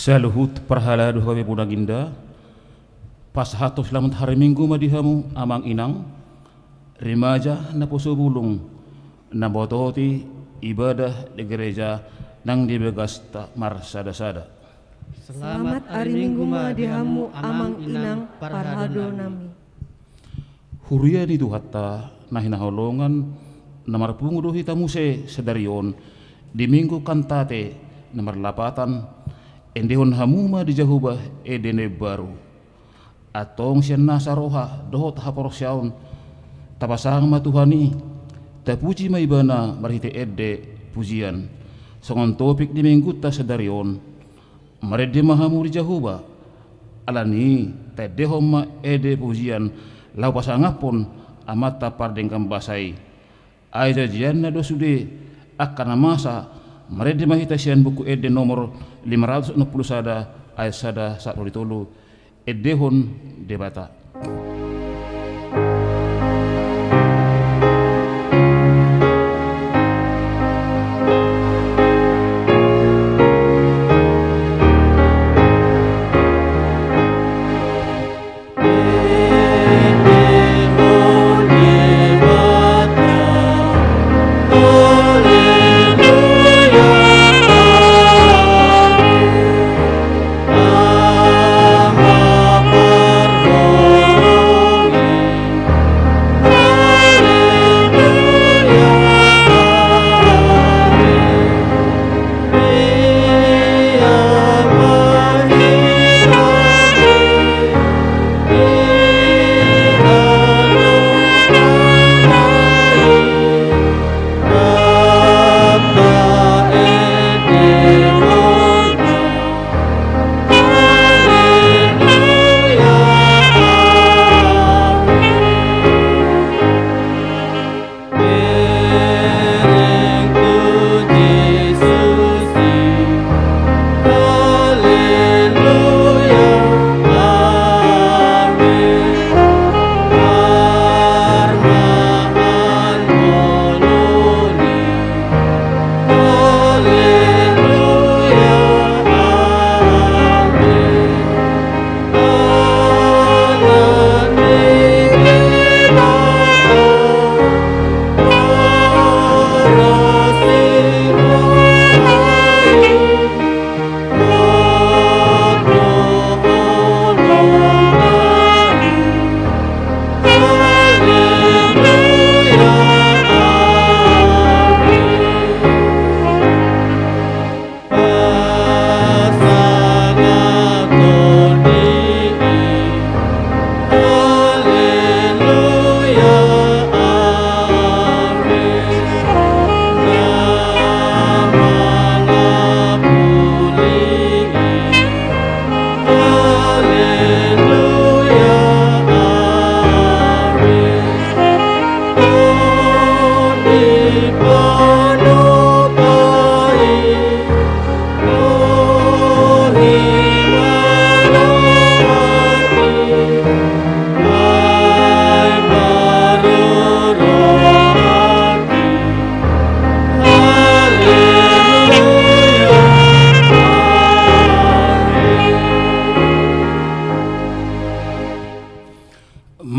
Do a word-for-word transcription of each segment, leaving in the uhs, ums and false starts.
Saluhut parhalado hape punang inda, pasahathon selamat hari Minggu ma di hamu amang inang, remaja naposo bulung, na mototi ibadah di gereja nang di bagasta marsada-sada. Selamat hari Minggu ma di hamu amang inang parhalado nami. Huria ni Tuhanta na hinaholongan, na marpungu do hita muse sadari on di Minggu Kantate na marlapatan, endehon hamu ma di Jahowa ende na imbaru. Antong sian nasa roha dohot haporseaon, tapasangap ma Tuhan i, tapuji ma Ibana marhite ende pujian. Songon topik ni Minggunta sadari on, marende ma hamu di Jahowa. Alani i taendehon ma ende pujian laho pasangaphon Amanta pardenggan basa i. Ai janjianna do sude angka na masa, marende ma hita sian Buku Ende nomor lima ratus onom pulu sada, ayat sada sahat ro di tolu. Endehon Debata.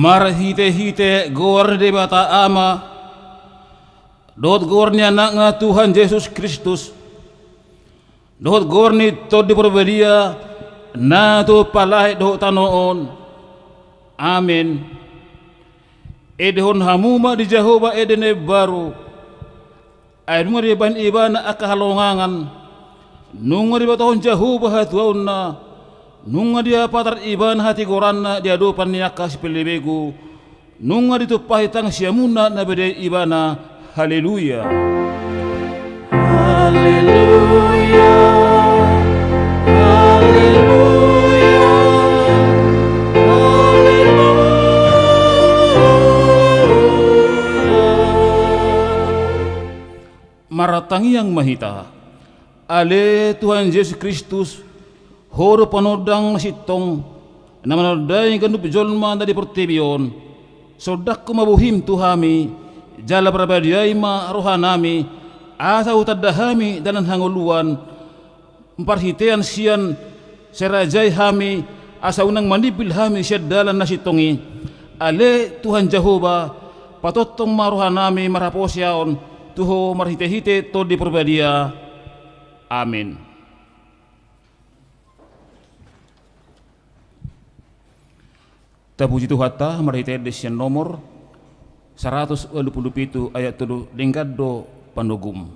Marhitehite goar ni Debata Ama dohot goar ni Anakna Tuhan Jesus Kristus, dohot goar ni Tondi Parbadia, na tumompa langit dohot tano on. Amen. Endehon hamu ma di Jahowa ende na imbaru. Ai nunga dibahen Ibana angka halongangan, nunga dibotohon Jahowa hatuaonna, nunga dipatar Ibana hatigoranna di adopan ni angka sipelebegu, nunga ditumpahi tangan siamunna na badia Ibana. Haleluya. Haleluya. Haleluya. Haleluya. Martangiang ma hita. Ale Tuhan Jesus Kristus, Ho do panondang na sintong, na manondai ganup jolma na di portibi on. Sondangkon ma bohim tu hami, jala parbadiai ma rohanami, asa hutanda hami dalan hangoluan, marhitean sian sai rajai hami, asa unang manimbil hami sian dalan na sintong i. Ale Tuhan Jahowa, patongtong ma rohanami marhaporseaon tu Ho marhitehite Tondi Parbadia. Amin. Tapuji Tuhanta marhite ende sian nomor saratus ualu pulu pitu ayat tolu, denggan do panogum.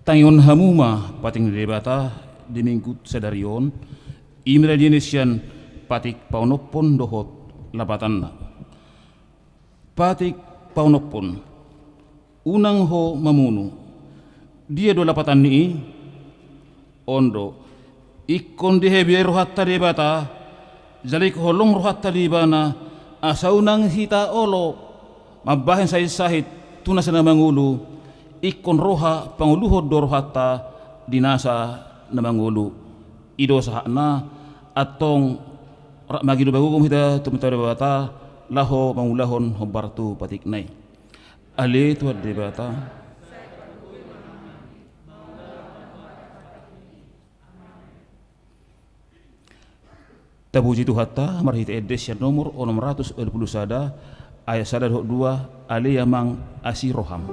Tangihon hamu ma patik ni Debata di Minggu sadari on, i ma na nian sian patik paonomhon dohot lapatanna. Patik paonomhon. Unang ho mamunu. Dia do lapatan ni i? On do, ingkon dihabiari rohanta Debata, jala ingkon holong rohanta di Ibana, asa unang hita olo mambahen sahit-sahit tu nasa na mangolu, ingkon roha pangoluhon do rohanta di nasa na mangolu. I do sahatna, antong rap ma gido pagogom hita tu Amanta Debata, laho mangulahon hombar tu patikna i. Ale Tuhan Debata. Tapuji Tuhanta marhite ende sian nomor onom ratus ualu pulu sada, ayat sada dohot dua, Ale Amang, asi roham.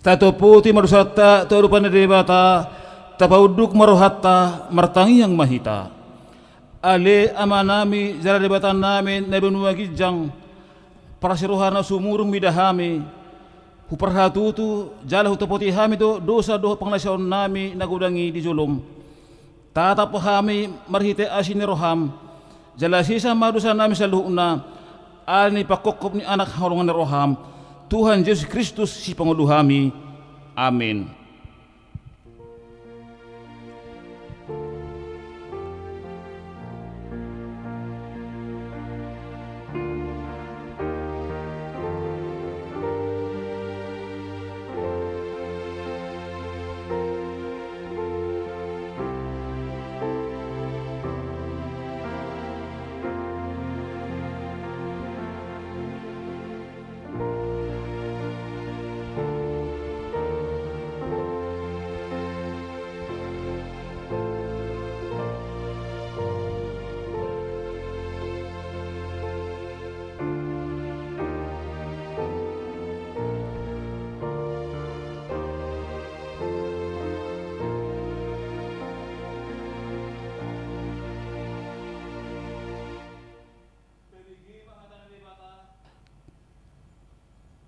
Tatopoti ma dosanta tu adopan ni Debata, tapaunduk ma rohanta, martangiang ma hita. Ale Amanami jala Debatanami na banua ginjang, parasi roha na sumurung mida hami, huparhatutu jala hutopoti hami do dosa dohot pangalaosion nami na godang i di jolom. Tatap hami marhite asi ni roham, jala sesa ma dosa nami saluhutna, ala ni panghophop ni Anak haholongan ni roham, Tuhan Jesus Kristus Sipangolu hami. Amin.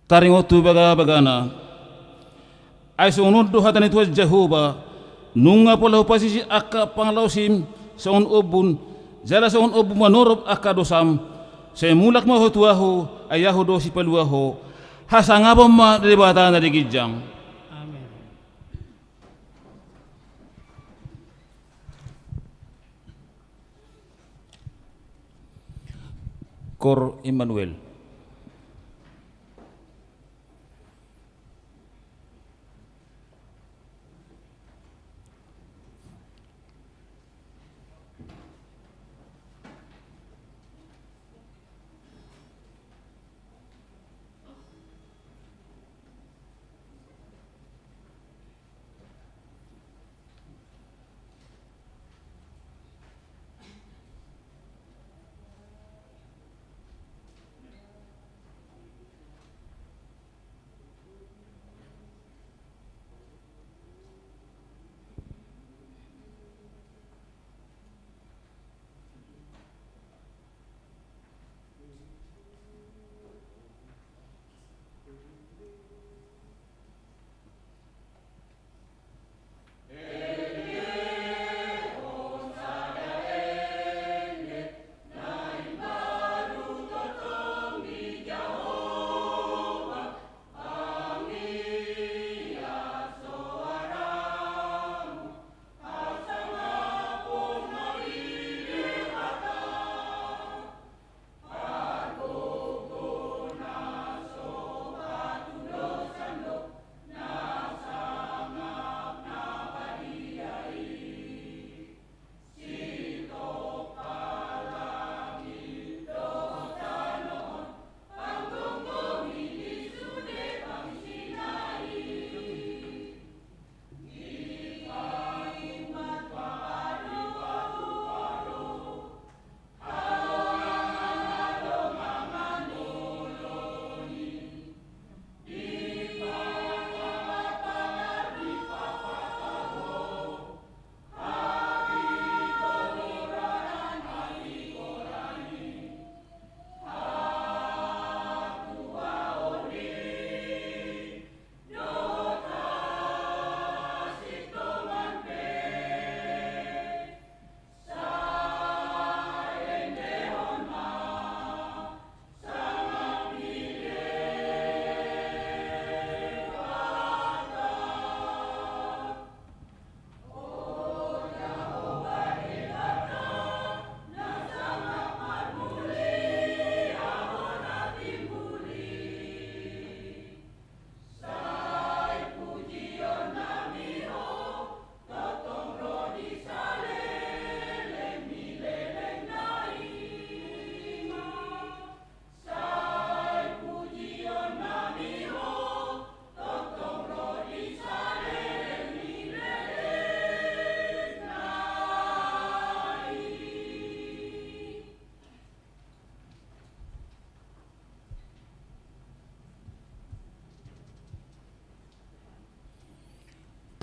Taringot tu bagabagana. Ai songon on do hata ni Tuhan Jahowa, nunga pola hupasisi angka pangalaosim songon ombun, jala songon ombun manorop angka dosam, sai mulak ma ho tu ahu, ai ahu do sipaluahon ho. Hasangapon ma Debata na di ginjang. Amen. Kor Immanuel.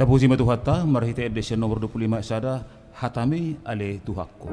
Puji ma Tuhanta, marhite ende sian nomor dua puluh lima sada, hatami ale Tuhanku.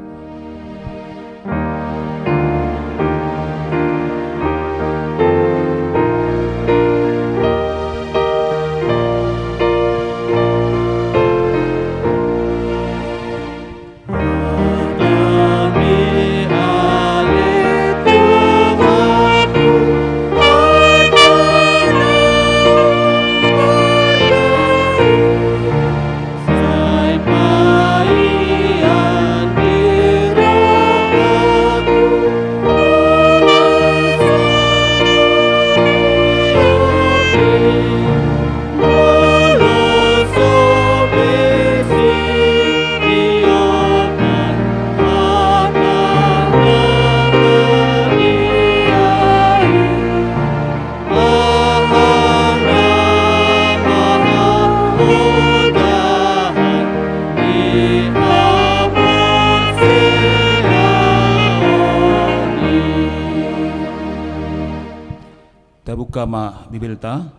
Tabuka ma Bibelta,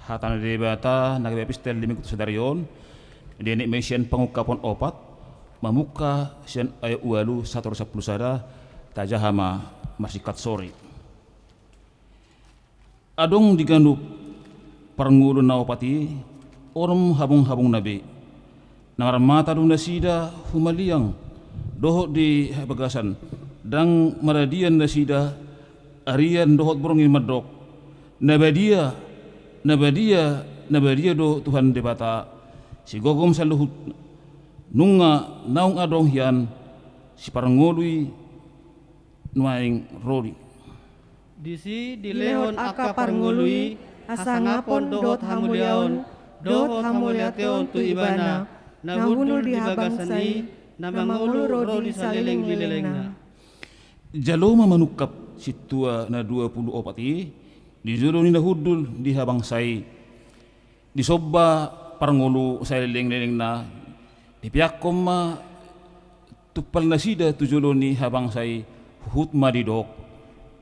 hata ni Debata na gabe epistel di minggu sadari on, dienet ma i sian Pangungkapon opat, mamungka sian ayat ualu sahat tu sampulu sada, tajaha ma marsingkat sori. Adong di ganup parngolu na opat i onom habonghabongna be. Na marmata do nasida humaliang dohot di habagasan, ndang maradian nasida arian dohot borngin mandok: Na badia, na badia, na badia do Tuhan Debata, sigogom saluhut. Nunga naung adong hian siparngolu i nuaeng ro do i. Disi dilehon angka parngolu i hasangapon dohot hamuliaon dohot hamauliateon tu Ibana, na hundul di habangsa i, na mangolu ro di saleleng ni lelengna. Jalo ma manungkap sintua na dua pulu opat i di jolo ni na hundul di habangsa i. Disomba parngolu saleleng ni lelengna, dipeakhon ma tumpal nasida tu jolo ni habangsa i, huhut ma didok: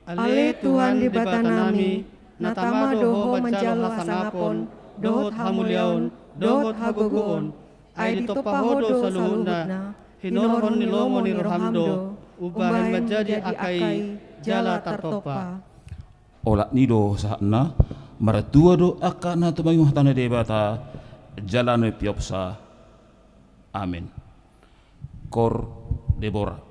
Ale Tuhan Debatanami, na tama do Ho manjalo hasangapon dohot hamuliaon dohot hagogoon, ai ditompa Ho do saluhutna, hinorhon ni lomo ni roham do umbahen manjadi angka i jala tartompa. Olat ni i do sahatna. Martua do angka na tumangihon hata ni Debata jala na umpeopsa. Amen. Kor Debora.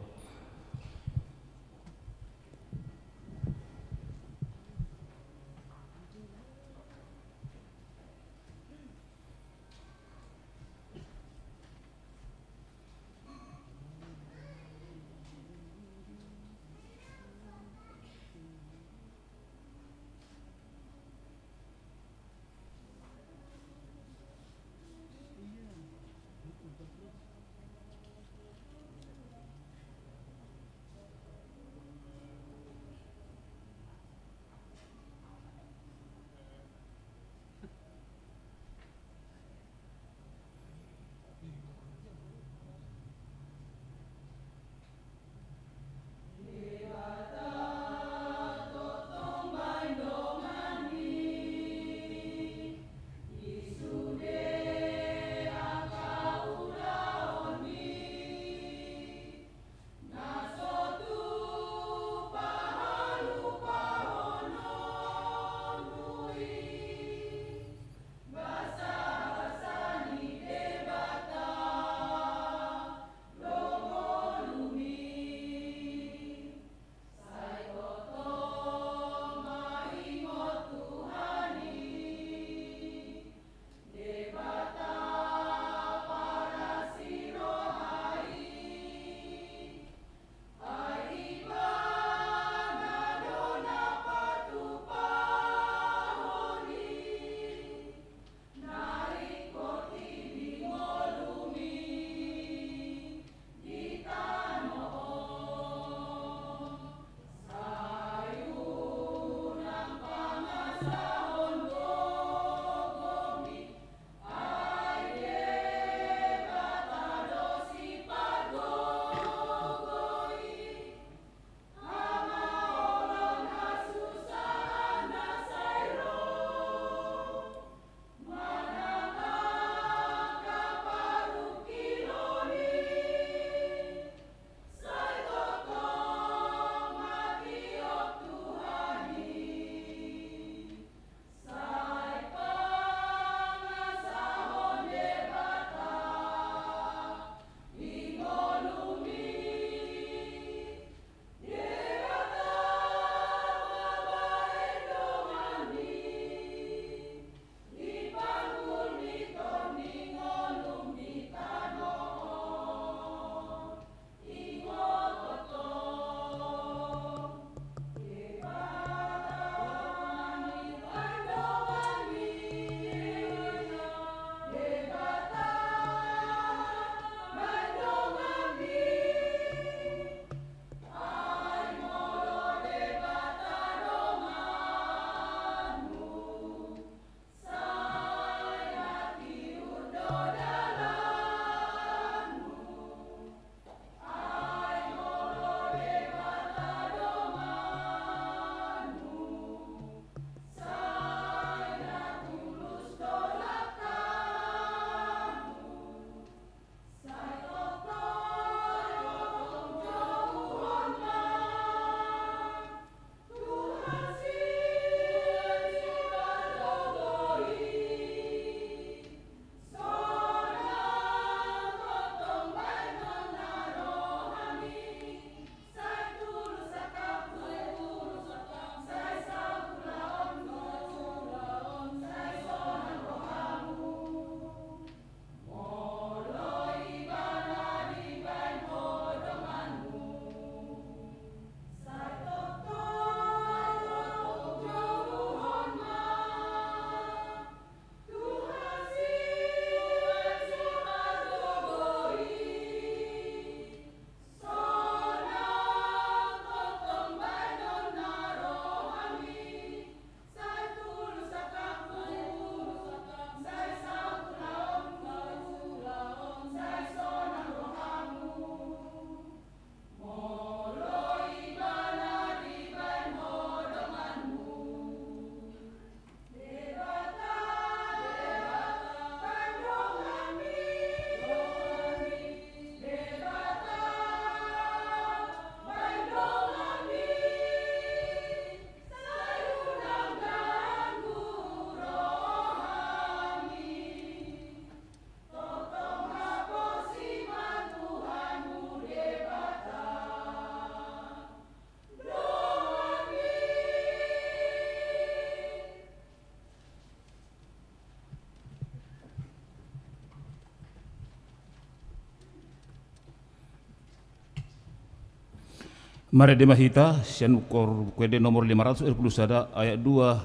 Marende ma hita sian Buku Ende nomor lima ratus dua puluh sada, ayat dua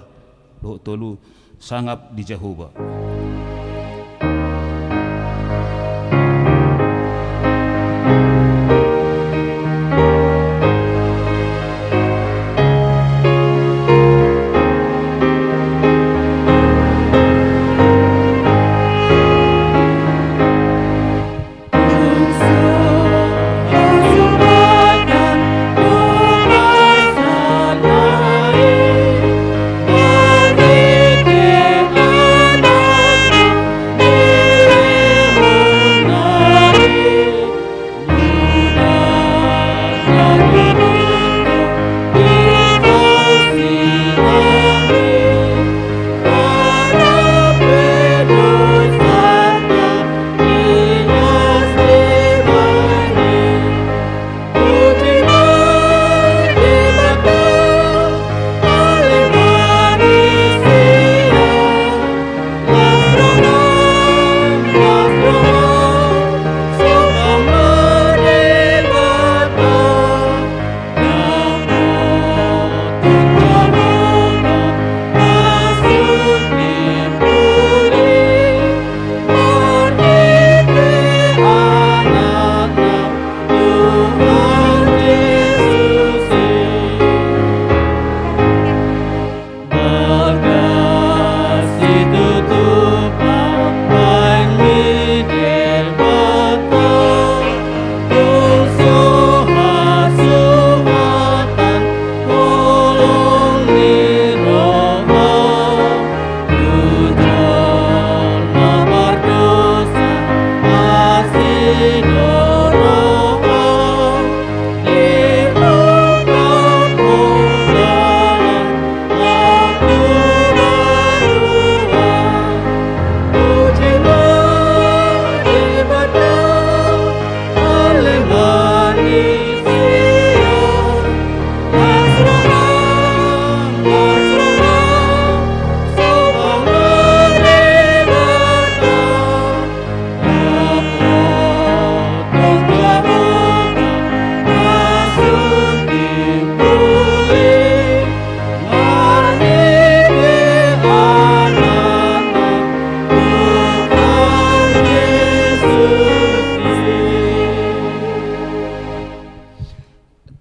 dohot tolu, Sangap di Jahowa.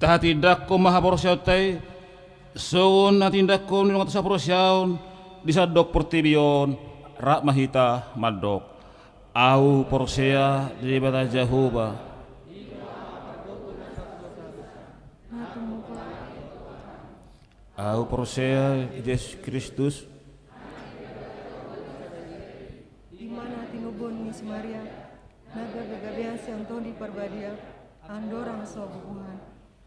Tahatindangkon ma haporseaonta i, songon na tindanghon ni dongan saporseaon di sandok portibi on. Rap ma hita mandok: Ahu porsea di Debata Jahowa. Ahu porsea di Jesus Kristus. I ma na tinubuhon ni si Maria, na gabegabean sian Tondi Parbadia, andorang so bubuhan.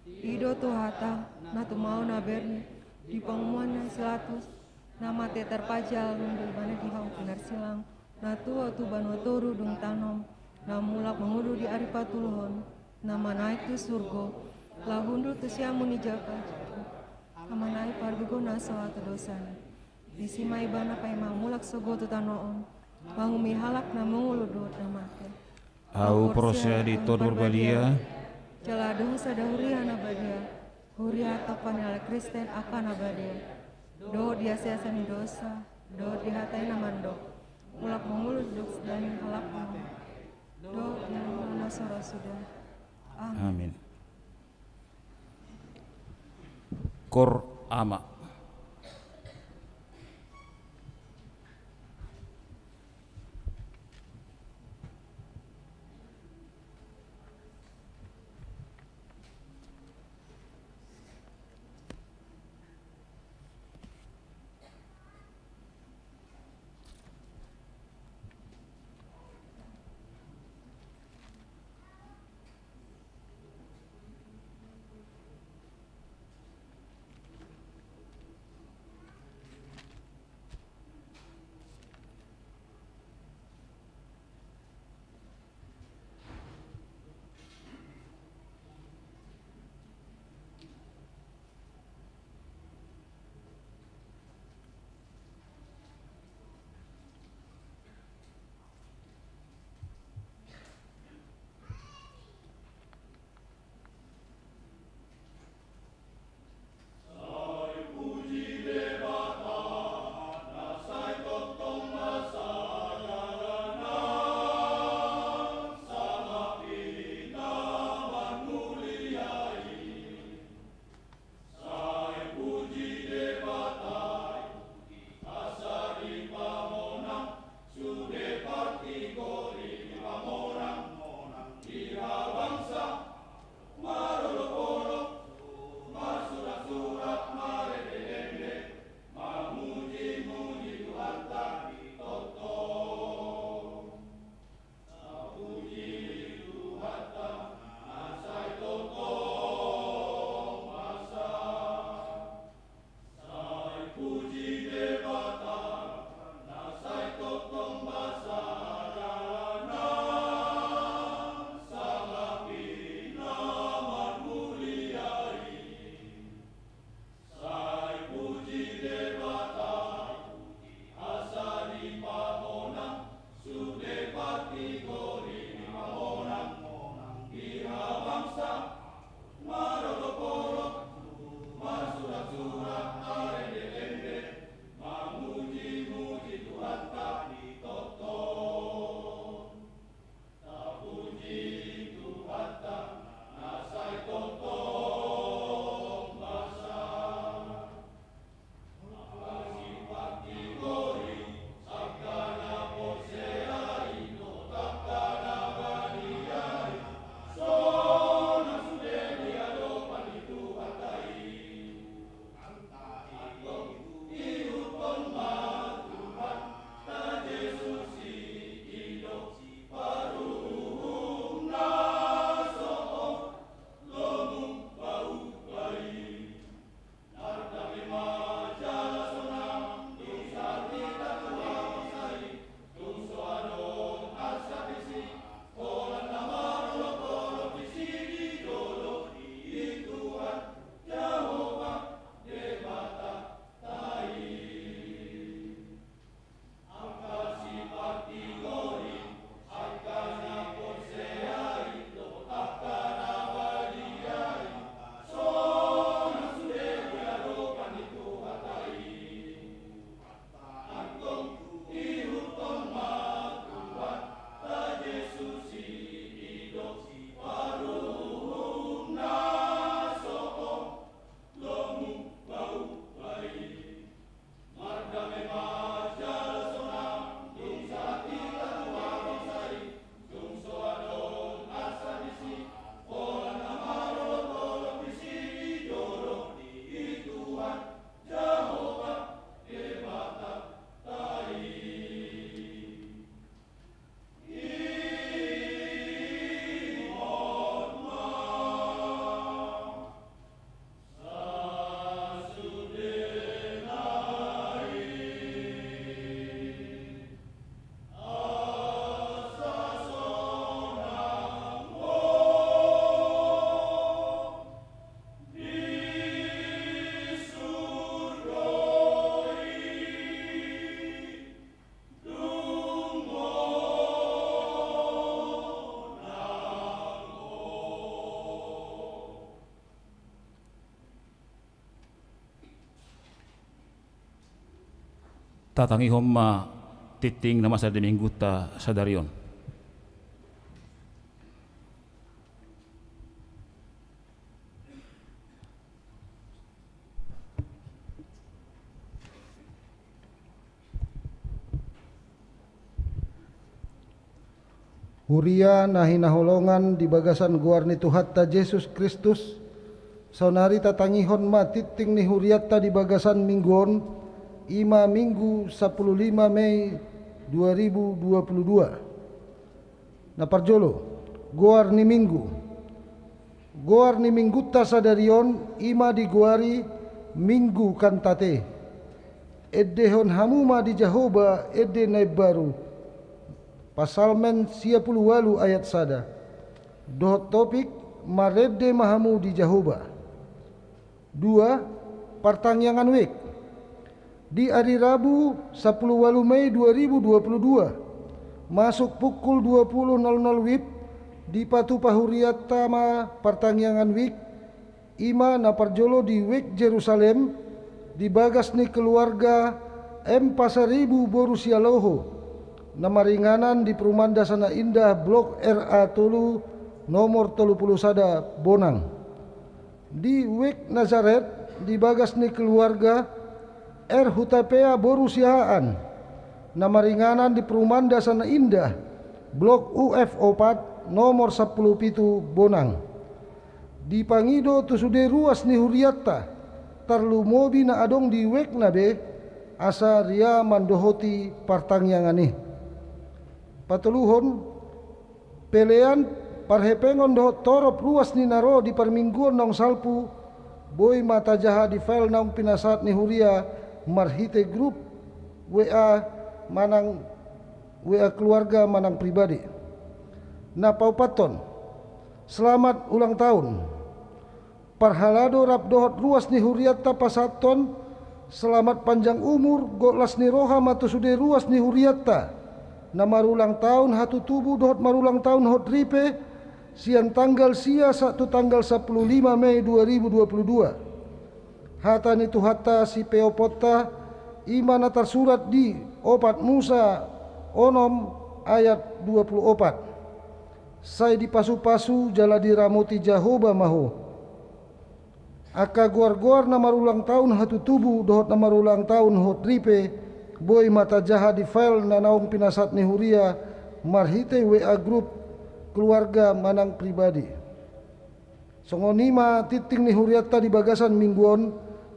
I do Tuhanta, na tumao na berni, di pangomoan ni si Pilatus, na mate tarpajal, hundul ibana di hau pinarsilang, na tuat tu banua toru dung tanom, na mulak mangolu di ari patoluhon, na manaek tu surgo, laho hundul tu siamun ni Debata, na mangalehon pargogona sahat tu dosana. Disi ma ibana paima mulak sogot tu tano on, manguhumi halak na mangolu dohot na mate. Ahu porsea di Tondi Parbadia. Jala adong sada huria na badia, huria tapa ni halak Kristen angka na badia, dohot di hasesaan ni dosa, dohot di hata i na mandok, mulak mangolu dohot sidalan ni halak na, dohot di na so ro suda. Amin. Amin. Kor Ama. Tatangihon ma tingting na masa di minggunta sadari on. Huria na hinaholongan di bagasan goar ni Tuhanta Jesus Kristus, saonari tatangihon ma tingting ni hurianta di bagasan minggu on, i ma Minggu sampulu lima Mei dua ribu dua pulu dua. Na parjolo, goar ni minggu. Goar ni minggunta sadari on i ma digoari Minggu Kantate. Endehon hamu ma di Jahowa ende na imbaru. Psalmen sia pulu ualu ayat sada. Dohot topik, marende ma hamu di Jahowa. Dua, partangiangan wijk. Di ari Rabu, sampulu ualu Mei dua ribu dua pulu dua, masuk pukul dua pulu nol nol WIB, dipatupa hurianta ma partangiangan wijk, i ma na parjolo di Wijk Jerusalem, di bagas ni keluarga M Pasaribu boru Sialoho, na maringanan di Perumahan Dasa Na Indah Blok R A tolu, nomor tolu pulu sada Bonang. Di Wijk Nazaret, di bagas ni keluarga R Hutapea boru Siahaan, na maringanan di Perumahan Dasa Na Indah, Blok U F opat, nomor sampulu pitu Bonang. Dipangido tu sude ruas ni hurianta, tarlumobi na adong di wijk na be, asa ria mandohoti partangiangan i. Patoluhon, pelean, parhepengon dohot torop ruas ni na ro di parmingguon naung salpu, boi ma tajaha di file naung pinasahat ni huria marhite grup W A manang W A keluarga manang pribadi. Na paopathon, selamat ulang tahun. Parhalado rap dohot ruas ni hurianta pasahathon, selamat panjang umur, gok las ni roha ma tu sude ruas ni hurianta, na marulang tahun hatutubu dohot marulang tahun hot ripe, sian tanggal sia sahat tu tanggal sampulu lima Mei dua ribu dua pulu dua. Hata ni Tuhanta sipeoponta, i ma na tarsurat di opat Musa onom ayat dua pulu opat. Sai dipasupasu jala diramoti Jahowa ma ho. Angka goargoar na marulang tahun hatutubu dohot na marulang tahun hot ripe, boi ma tajaha di file na naung pinasahat ni huria marhite W A grup, keluarga manang pribadi. Songon i ma tingting ni hurianta di bagasan minggu on,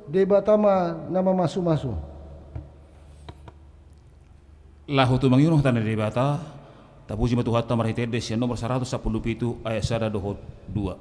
Debata ma na mamasumasu. Laho tumangihon hata ni Debata, tapuji ma Tuhanta marhite ende sian nomor saratus sampulu pitu ayat sada dohot dua.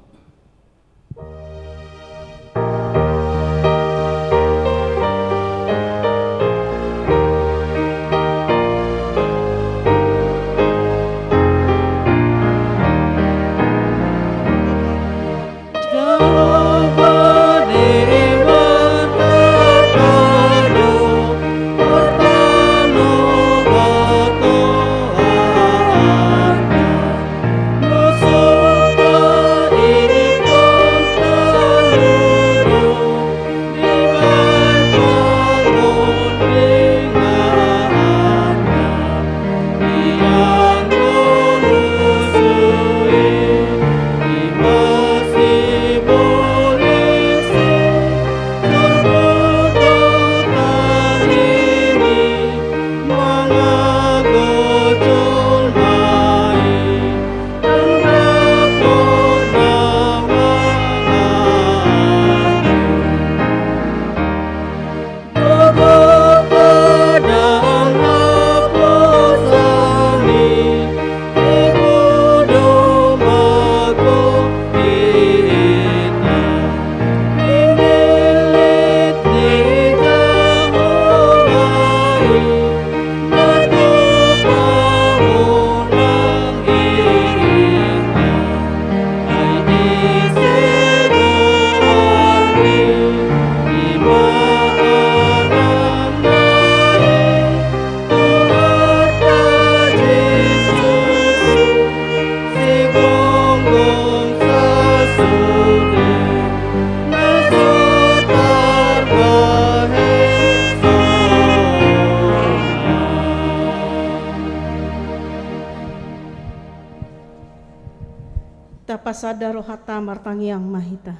Pasada rohanta, martangiang ma hita.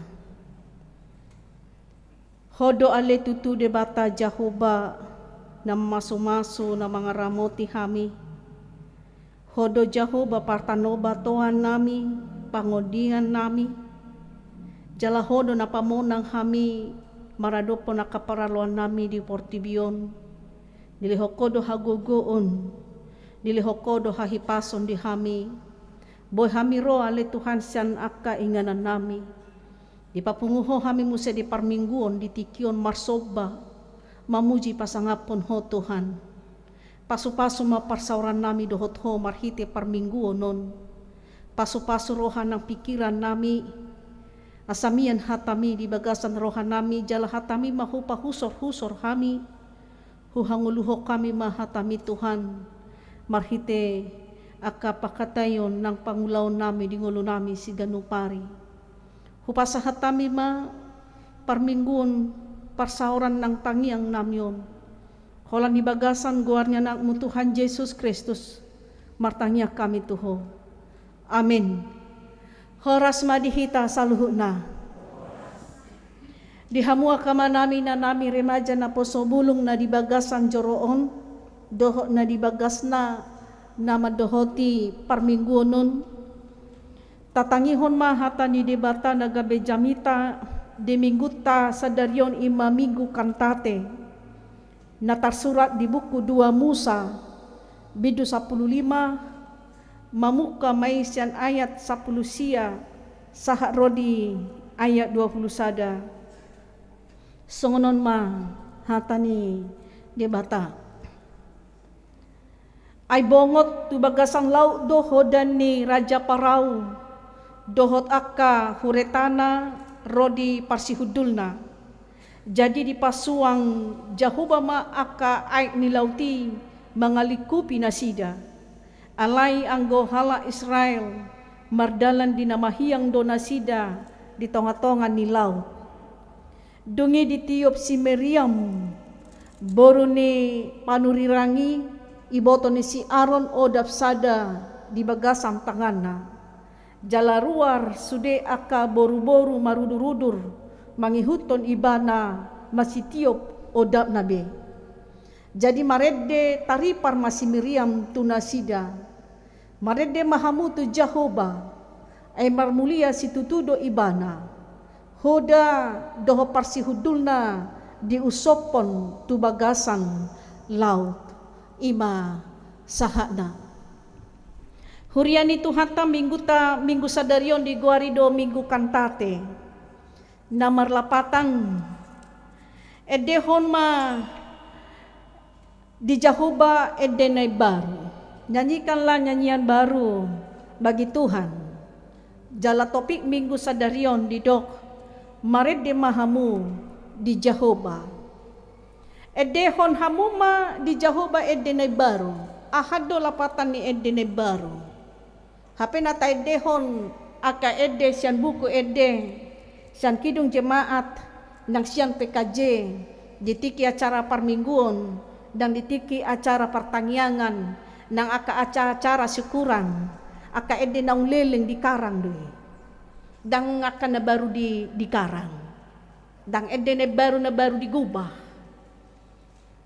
Ho do ale tutu Debata Jahowa, na mamasumasu, na mangaramoti hami. Ho do Jahowa partanobatoan nami, pangondingan nami. Jala Ho do na pamonang hami maradophon angka paraloan nami di portibi on. Dilehon Ho do hagogoon, dilehon Ho do hahipason di hami. Boi hami ro ale Tuhan sian angka inganan nami. Dipapungu Ho hami muse di parmingguon, di tingki on marsomba, mamuji, pasangaphon Ho Tuhan. Pasupasu ma parsaoran nami dohot Ho marhite parmingguon on. Pasupasu roha nang pingkiran nami, asa mian hatami di bagasan roha nami, jala hatami ma hupahusorhusor hami. Huhangoluhon hami ma hatami Tuhan, marhite angka pangkataion nang pangulaon nami di ngolu nami siganup ari. Hupasahat hami ma parmingguon, parsaoran nang tangiang nami on. Holan di bagasan goar ni Anakmu Tuhan Jesus Kristus, martangiang hami tu Ho. Amin. Horas ma di hita saluhutna. Di hamu angka amanami, inanami, remaja naposo bulung na di bagasan joro on, dohot na di bagasna na mandohoti parmingguon on, tatangihon ma hata ni Debata na gabe jamita di minggunta sadari on, i ma Minggu Kantate. Na tarsurat di buku dua Musa, bindu sampulu lima, mamungka ma i sian ayat sampulu sia, sahat ro di ayat dua pulu sada. Songon on ma hata ni Debata. Ai bongot tu bagasan laut do hodan ni Raja Parao, dohot angka huretana ro di parsihundulna. Jadi dipasuang Jahowa ma angka aek ni laut i mangalingkupi nasida. Alai anggo halak Israel mardalan di na mahiang do nasida di tongatonga ni laut. Dung i ditiop si Miriam, boru ni panurirang i, iboto ni si Aron odap sada di bagasan tanganna. Jala ruar sude angka boruboru marudurudur mangihuthon ibana masitiop odapna be. Jadi marende taripar ma si Miriam tu nasida. Marende ma hamu tu Jahowa, ai marmulia situtu do ibana. Hoda dohot parsihundulna diusophon tu bagasan laut. I ma sahatna. Huria ni Tuhanta, minggunta, minggu sadari on digoari do Minggu Kantate. Na marlapatan, endehon ma di Jahowa ende na imbaru. Nyanyikanlah nyanyian baru bagi Tuhan. Jala topik minggu sadari on didok, marende ma hamu di Jahowa. Endehon hamu ma di Jahowa ende na imbaru. Aha do lapatan ni ende na imbaru? Hape na taendehon angka ende sian buku ende, sian Kidung Jemaat, nang sian P K J, di tingki acara parmingguon, nang di tingki acara partangiangan, nang angka acara-acara syukuran, angka ende naung leleng dikarang do i. Ndang angka na baru di, dikarang. Ndang ende na baru, na baru digubah.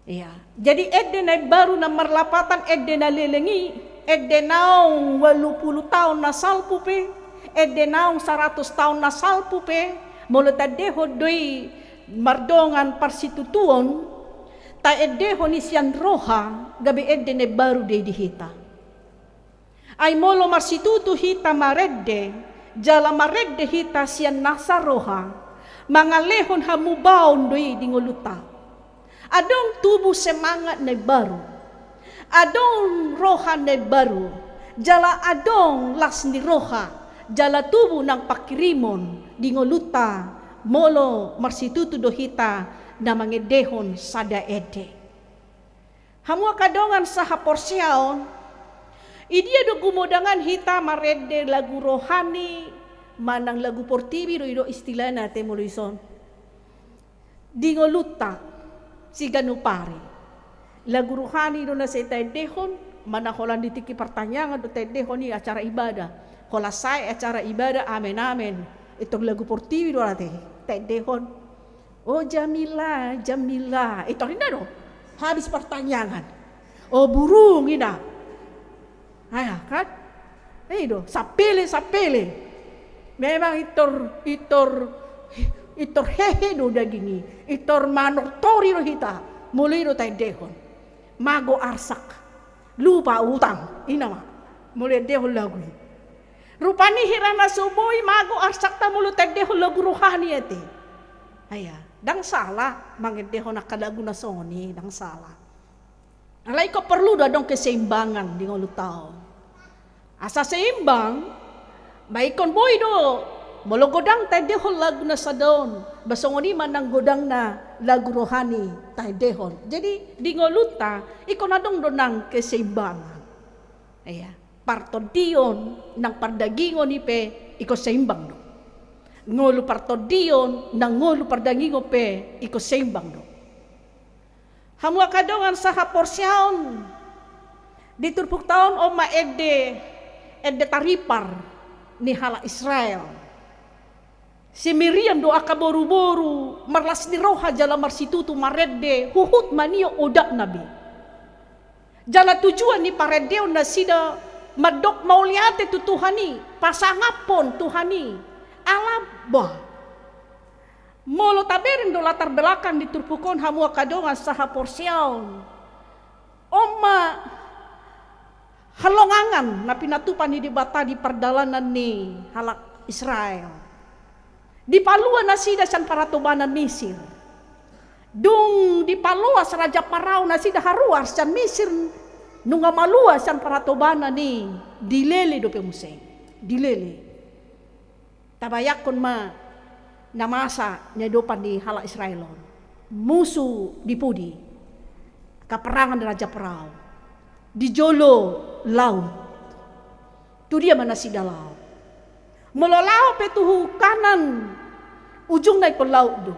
Iya. Jadi ende na imbaru na marlapatan ende na leleng i, ende naung ualu pulu taon na salpu pe, ende naung saratus taon na salpu pe, molo taendehon do i mardongan parsitutuon, taendehon i sian roha, gabe ende na imbaru do i di hita. Ai molo marsitutu hita marende, jala marende hita sian nasa roha, mangalehon hamubaon do i di ngolunta. Adong tubu semangat na imbaru, adong roha na imbaru, jala adong las ni roha, jala tubu nang pangkirimon di ngolunta, molo marsitutu do hita na mangendehon sada ende. Hamu angka dongan sahaporseaon, idia do gumodangan hita marende lagu rohani, manang lagu portibi do i do istilahna ate molo ison. Di ngolunta, siganup ari. Lagu rohani do na sai taendehon, manang holan di tingki partangiangan do taendehon i acara ibadah. Holan sae acara ibadah, amen, amen. Itor lagu portibi do ate, taendehon. O Jamila, Jamila. Itor inda do. Habis partangiangan. O burung inda. Aya, kan? I do, sapele, sapele. Memang itor, itor, itor hehe do daging i. Itor manortori do hita. Molo i do taendehon. Mago arsak. Lupa utang, i nama. Molo endehon lagu i. Rupani hira na so boi mago arsakta molo taendehon lagu rohani ate. Aya, ndang sala mangendehon angka lagu na songon i, ndang sala. Alai ingkon porlu do adong keseimbangan di ngolunta on. Asa seimbang, ba ingkon boi do, molo godang taendehon lagu na sada on, ba songon i ma nang godangna lagu rohani taendehon. Jadi, di ngolunta, ingkon adong do nang keseimbangan. Aya, partondion nang pardagingon i pe ingkon seimbang do. Ngolu partondion nang ngolu pardagingon pe ingkon seimbang do. Hamu angka dongan sahaporseaon, di turpukta on, on ma ende, ende taripar ni halak Israel. Si Miriam dohot angka boruboru marlas ni roha jala marsitutu marende huhut manio odatna be. Jala tujuan ni parendeon nasida mandok mauliate tu Tuhan i, pasangaphon Tuhan i. Ala bah. Molo tabereng do latar belakang di turpuk on, hamu angka dongan sahaporseaon, on ma halongangan na pinatupa ni Debata di pardalanan ni halak Israel. Dipalua nasida sian paratobanan Misir. Dung dipaloas raja Parao nasida haruar sian Misir, nunga malua sian paratobanan i, dilele dope muse. Dilele. Tabayangkon ma na masa niadopan ni halak Israel on. Musu di pudi, haperangan ni raja Parao. Di jolo laut. Tu dia ma nasida laho? Molo laho pe tu Kanan, ujungna ingkon laut do.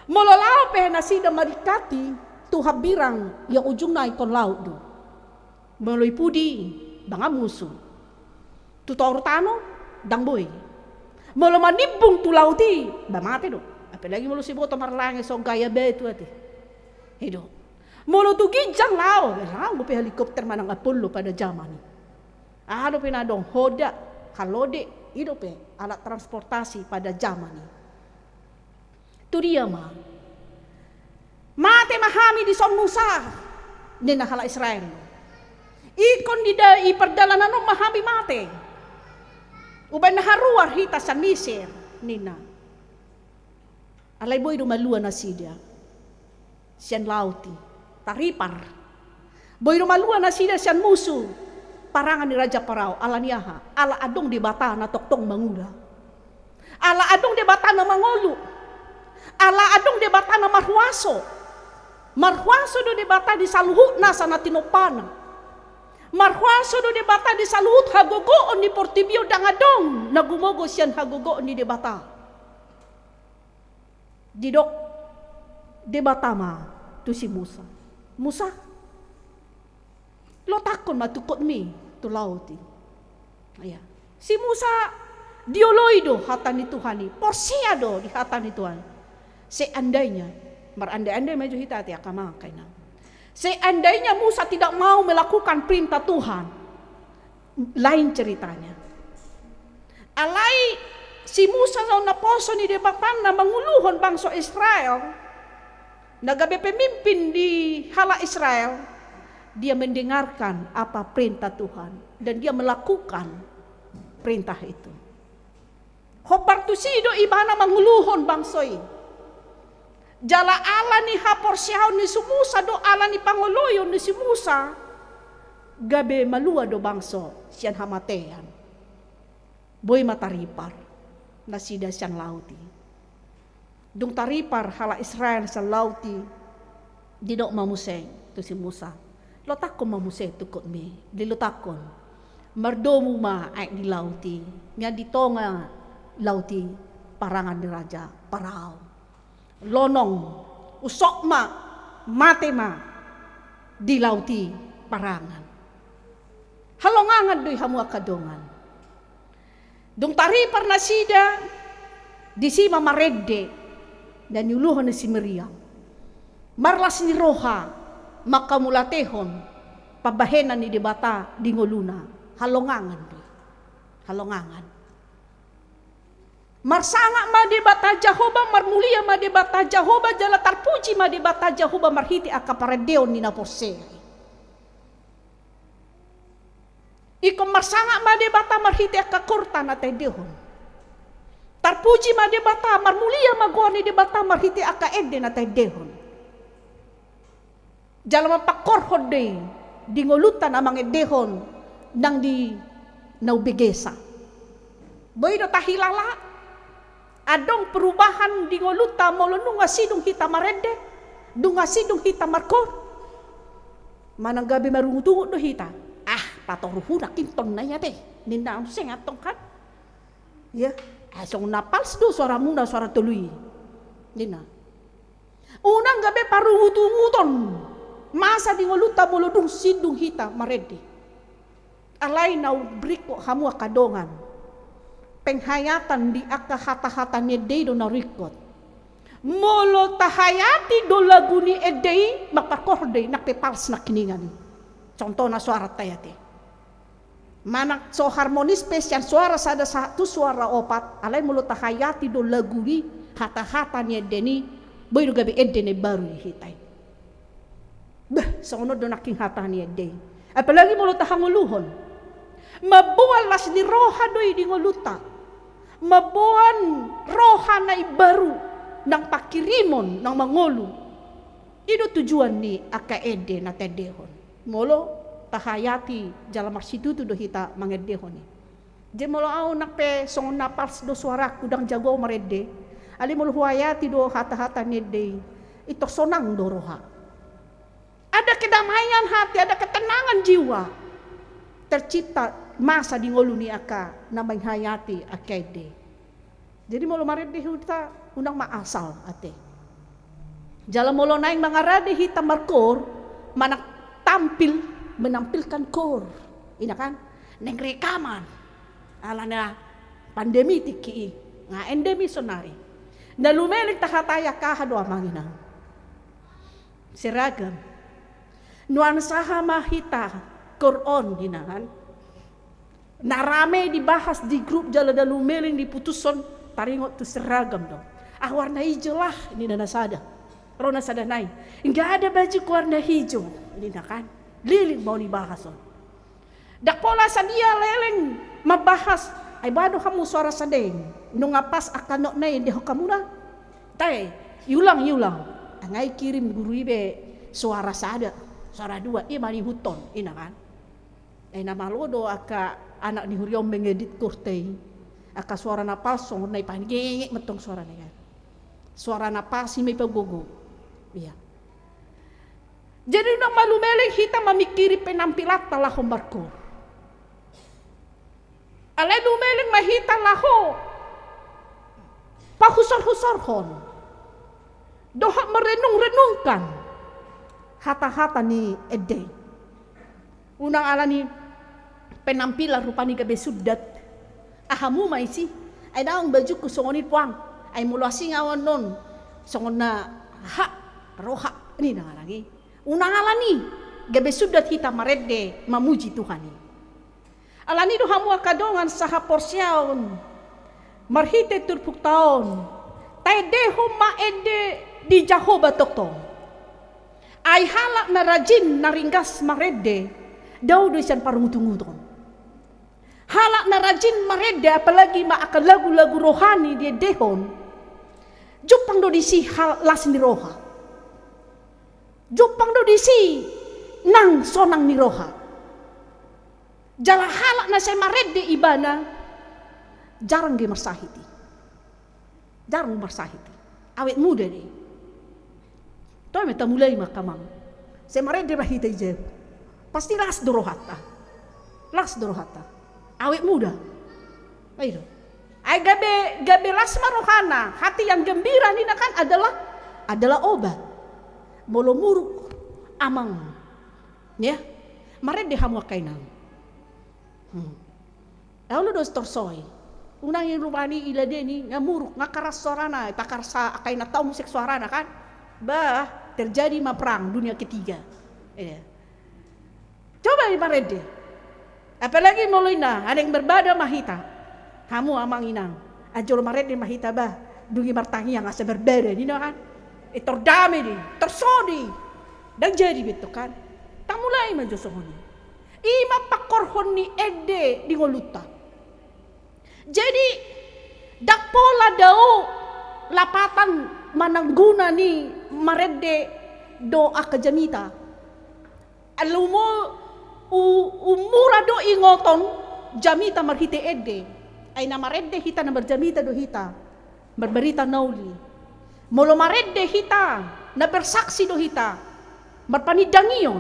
Molo laho pe nasida marikati tu hambirang, ia ujungna ingkon laut do. Molo i pudi, ba nga musu. Tu toru tano, ndang boi. Molo manimbung tu laut i, ba mate do. Apalagi molo siboto marlange songon gaya batu ate. I do. Molo tu ginjang laho, ba laho dope helikopter manang Apollo pada jaman i. Aha dope na adong, hoda, halode, i dope alat transportasi pada jaman i. Tu dia ma? Mate ma hami dison Musa, ninna halak Israel. Ingkon di da-, di pardalanan on ma hami mate. Umbahen na haruar hita sian Misir, ninna. Alai boi do malua nasida sian laut i, taripar. Boi do malua nasida sian musu, parangan ni raja Parao, ala ni aha? Ala adong Debata na tongtong mangula. Ala adong Debata na mangolu. Ala adong Debata na marhuaso. Marhuaso do Debata di saluhut nasa na tinompana. Marhuaso do Debata di saluhut hagogoon ni portibi on, ndang adong na gumogo sian hagogoon ni Debata. Didok Debata ma tu si Musa, Musa, lotakkon ma tungkotmi tu laut i. Ia. Si Musa dioloi do hata ni Tuhan i, porsea do di hata ni Tuhan. Seandainya, marandai-andai ma jo hita ate angka amang, angka inang. Seandainya Musa tidak mau melakukan perintah Tuhan, lain ceritanya. Alai si Musa songon naposo ni Debata na manguluhon bangso Israel, na gabe pemimpin di halak Israel, dia mendengarkan apa perintah Tuhan dan dia melakukan perintah itu. Hombar tusi do ibana manguluhon bangso i. Jala ala ni haporseaon ni si Musa dohot ala ni pangoloion ni si Musa, gabe malua do bangso sian hamatean. Boi ma taripar nasida sian laut i. Dung taripar halak Israel sian laut i, didok ma muse tu si Musa, lotakkon ma muse tungkotmi, dilutakkon. Mardomu ma aek di laut i, mian di tonga laut i, parangan ni raja Parao. Lonong, usok ma, mate ma di laut i parangan. Halongangan do i hamu angka dongan. Dung taripar nasida, disi ma marende na niuluhon ni si Miriam. Marlas ni roha manghamauliatehon pambahenan ni Debata di ngoluna. Halongangan do i. Halongangan. Marsangap ma Debata Jahowa, marmulia ma Debata Jahowa, jala tarpuji ma Debata Jahowa marhite angka parendeon ni na porsea i. Ingkon marsangap ma Debata marhite angka korta na taendehon. Tarpuji ma Debata, marmulia ma goar ni Debata marhite angka ende na taendehon. Jala mangkorhon do i di ngolunta na mangendehon nang di na umbegesa. Boi do tahilala, adong perubahan di ngolunta molo nunga sidung hita marende, nunga sidung hita markoor. Manang gabe marungutungut do hita. Ah, patoruhuna kinton na i ate, ninna. Muse antong kan. Ia, ah, songon na pals do suaramuna, suara tolu i, ninna. Unang gabe parungutunguton masa di ngolunta molo dung sidung hita marende. Alai na huringkot hamu angka dongan, penghayatan di angka hatahata ni ende i do na huringkot. Molo tahayati do lagu ni ende i, mamparkoor do i, nang pe pals nangkiningan i. Contohna suaranta i ate. Manang so harmonis pe sian suara sada sa-, tu suara opat, alai molo tahayati do lagu i, hatahata ni ende i, boi do gabe ende na imbaru di hita i. Bah, songon on do nangkin hata ni ende i. Apalagi molo tahangoluhon. Mamboan las ni roha do i di ngolunta. Mamboan roha na imbaru, nang pangkirimon, nang mangolu. I do tujuan ni angka ende na taendehon. Molo tahayati jala marsitutu do hita mangendehon i. Jadi molo ahu nang pe songon na pals do suarangku, ndang jago ahu marende. Alai molo huayati do hatahata ni ende i, intong sonang do roha. Ada kedamaian hati, ada ketenangan jiwa. Tercipta masa di ngolu ni angka na manghayati angka ende i. Jadi molo marende hita, unang ma asal ate. Jala molo naeng mangarade hita markoor, manang tampil, menampilkan koor, i na kan, naeng rekaman. Alana pandemi tingki i, nga endemi sonari. Na lumeleng tahatai angka aha do amang inang? Seragam. Nuaeng saha ma hita koor on, i na kan? Na rame dibahas di grup jala na lumeleng diputushon, taringot tu seragam do. Ah, warna ijo lah, ninna na sada. Ro na sada nai. Nggak ada bajuku warna hijau, ninna kan. Leleng ma on ibahas on. Ndang pola sadia leleng mambahas, ai boha do hamu suara sada i, nunga pas angka not na endehon hamuna? Tahe, iulang, iulang. Nga i kirim guru i be suara sada, suara dua, i ma niihuthon, i na kan. Ai na malo do angka anak ni huria on mengedit koorta i. Angka suara na pas songon na i, pangenget mantong suara na i kan. Suara na pas i ma ipagogo. Ia. Jadi unang ma lumeleng hita mamingkiri penampilanta laho markoor. Alai lumeleng ma hita laho pahusorhusorhon dohot merenungrenungkan hatahata ni ende i. Unang alani penampilan rupani gabe sundat. Ah, hamu ma isi. Ai naung bajungku songon i puang. Ai molo asing ahu annon songon na hak roha ni na nang i. Unang alani gabe sundat hita marende mamuji Tuhan i. Alani do hamu angka dongan sahaporseaon, marhite turpukta on, taendehon ma ende di Jahowa tongtong. Ai halak na rajin na ringgas marende, dao do i sian parungutunguton. Halak na rajin marende, apalagi ma angka lagulagu rohani diendehon, jumpang do disi hal-, las ni roha. Jumpang do disi nang sonang ni roha. Jala halak na sai marende ibana, jarang do i marsahit i. Jarang marsahit i. Awet muda do i. Toe ma tamulai ma angka amang. Sai marende ma hita i jabu. Pasti las do rohanta. Las do rohanta. Awet muda. Ai do. Ai gabe, gabe las ma rohana. Hati yang gembira ni na kan adalah, adalah obat. Molo muruk amang. Ya. Marende hamu angka inang. Hmm. Olo do torsoi. Unang i rupani iladeni, nga muruk, nga karas suarana, pakarsa angka inanta on muse suarana kan. Bah, terjadi ma perang dunia ketiga. Iya. Coba i marende. Apalagi molo ninna, adong marbada ma hita. Hamu amang inang. Anjolo marende ma hita bah. Dung i martangiang asa marbada ninna kan. Eh, tor dame do i, tor so do i. Ndang jadi be tong kan. Tamulai ma jo songon i. I ma pangkorhon ni ende di ngolunta. Jadi, ndang pola dao lapatan manang guna ni marende do angka jamita. Alumo u-, ummura do ingoton jamita marhite ende. Ai na marende hita, na marjamita do hita. Marbarita na uli. Molo marende hita, na bersaksi do hita. Marpanindangion.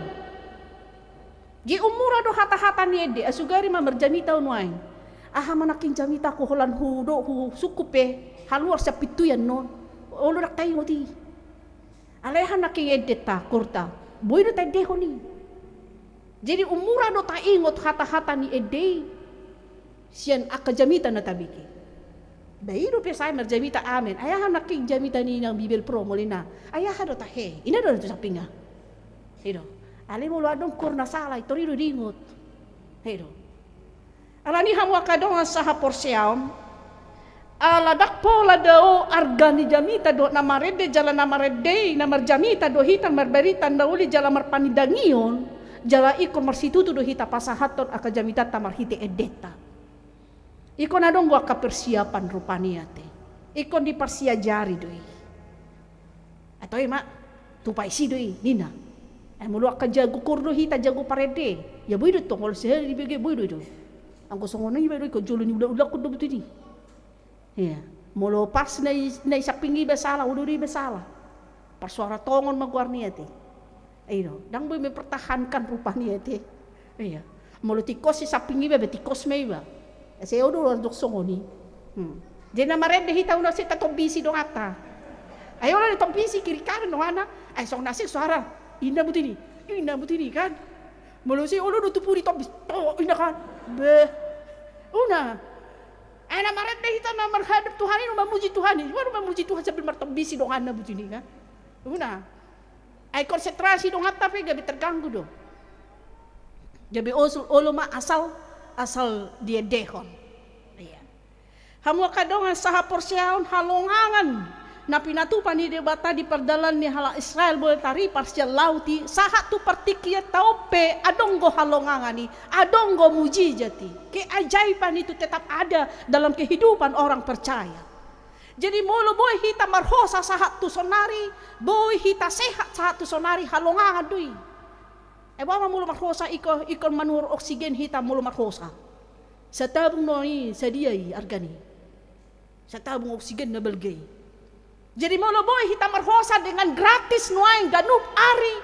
Ge ummura do hata-hata ni ende, ai sugari ma marjamita nuaeng. Aha ma nangkin jamitangku holan hudok, husungkup pe, haluar sian pintu i annon. Olo ndang taingot i. Alai aha nangkin endenta, korta. Boi do taendehon i. Jadi ummura do taingot hata-hata ni ende i. Sian angka jamita na tabege. Ba i do pe sae marjamita amen. Ai aha nangkin jamita ni inang Bibelvrouw molo ninna. Ai aha do tahe. Inna do tu sampingna. I do. Alai molo adong kur na sala, i tor i do diingot. I do. Alani i hamu angka dongan sahaporseaon. Ala ndang pola dao arga ni jamita dohot na marende jala na marende i, na marjamita do hita, marbarita na uli jala marpanindangion, jala ingkon marsitutu do hita pasahathon angka jamitanta marhite endenta. Ingkon adong do angka persiapan rupani ate. Ingkon diparsiajari do i. Atau i ma, tupa isi do i, ninna. Ai molo angka jago kur do hita, jago parende. Ia boi do tong, olo sehari dibege boi do i do. Anggo songon i ba do i, ingkon jolo ni ula-ula ingkon do buti ni. Iya. Molo pas na i, na i samping iba sala, olo do iba sala. Parsuara tongon ma goarni ate. I do, ndang boi mempertahankan rupani ate. Iya. Molo tingkos i samping iba, be tingkos ma iba. Asa olo do ro dok songon i. Hmm. Jadi na marende hita unang sai tatombisi donganta. Ai olo ditombisi kiri kanan donganta. Ai songon na asing suara. Inna buti ni. Inna buti ni kan. Molo sai olo do tubu ditombis. To, inna kan. Beh. Unang. Ai na marende hita na marhadap Tuhan i, na mamuji Tuhan i. Ima na mamuji Tuhan sambil martombisi donganna buti ni kan. Unang. Ai konsentrasi donganta pe gabe terganggu do. Gabe osul olo ma asal, asal diendehon. Iya. Hamu angka dongan sahaporseaon, halongangan na pinatupa ni Debata di pardalan ni halak Israel boi taripar sian laut i, sahat tu partingkianta on pe adong do halongangan i, adong do mujizat i. Keajaiban itu tetap ada dalam kehidupan orang percaya. Jadi molo boi hita marhosa sahat tu sonari, boi hita sehat sahat tu sonari, halongangan do i. Ai boha ma molo marhosa ingkon, ingkon manuhor oksigen hita molo marhosa. Satabung do i sadia i argani. Satabung oksigen na balga i. Jadi molo boi hita marhosa dengan gratis nuaeng ganup ari,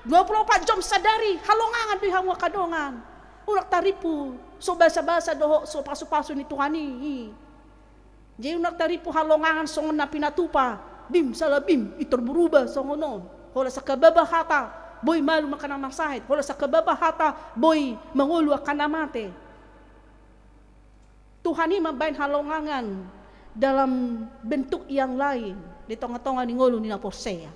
dua puluh empat jam sadari, halongangan do i hamu angka dongan. Unang tarimpu so basa-basa dohot so pasu-pasu ni Tuhan i. Jadi unang tarimpu halongangan songon na pinatupa, bim sala bim, i tor berubah songon on. Holan sangkababa hata, boi malum angka na marsahit. Holan sangkababa hata, boi mangolu angka na mate. Tuhan i mambahen halongangan dalam bentuk yang lain di tonga-tonga ni ngolu ni na porsea.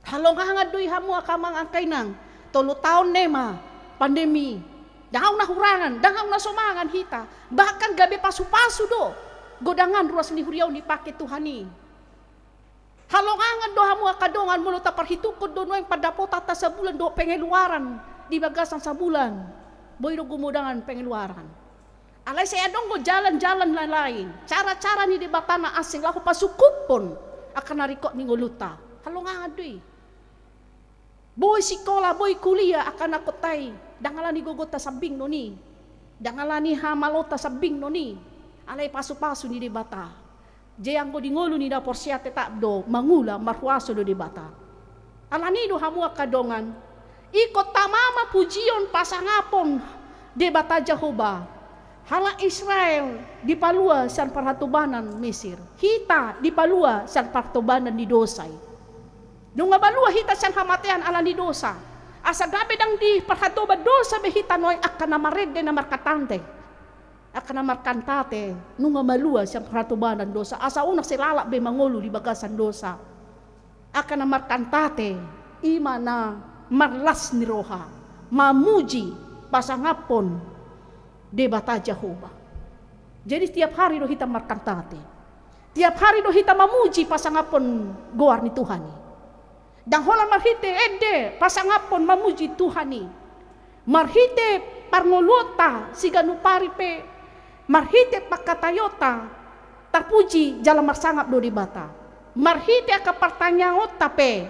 Halongangan do i hamu angka amang angka inang, tolu taon nema pandemi. Ndang hau na hurangan, ndang hau na somangan hita. Bahkan gabe pasu-pasu do godangan ruas ni huria on dipake Tuhan i. Halongangan do hamu angka dongan molo taparhitungkon do nuaeng pandapotanta sabulan dohot pengeluaran di bagasan sabulan. Boi do gumodangan pengeluaran. Alai sai adong do jalan-jalan na lain, cara-cara ni Debata na asing laho pasungkuphon angka na ringkot ni ngolunta. Halongangan do i. Boi sikola, boi kuliah angka anakhonta i, ndang ala ni gogonta sambing non i, ndang ala ni hamaloonta sambing non i, alai pasu-pasu ni Debata. Jadi anggo di ngolu ni na porsea tetap do mangula, marhuaso do Debata. Alani i do hamu angka dongan, ingkon tama ma pujion pasangapon Debata Jahowa. Halak Israel dipalua sian parhatobanan Mesir, hita dipalua sian parhatobanan ni dosa i. Nunga malua hita sian hamatean ala ni dosa, asa gabe ndang diparhatoban dosa be hita nuaeng angka na marende na markatande. Angka na markantate, nunga malua sian parhatobanan dosa, asa unang sai lalap be mangolu di bagasan dosa. Angka na markantate, i ma na marlas ni roha, mamuji, pasangaphon Debata Jahowa. Jadi tiap hari do hita markantate. Tiap hari do hita mamuji pasangaphon goar ni Tuhan i. Ndang holan marhite ende pasangaphon mamuji Tuhan i. Marhite parngoluonta siganup ari pe, marhite pangkataionta, tarpuji jala marsangap do Debata. Marhite angka partangiangonta pe,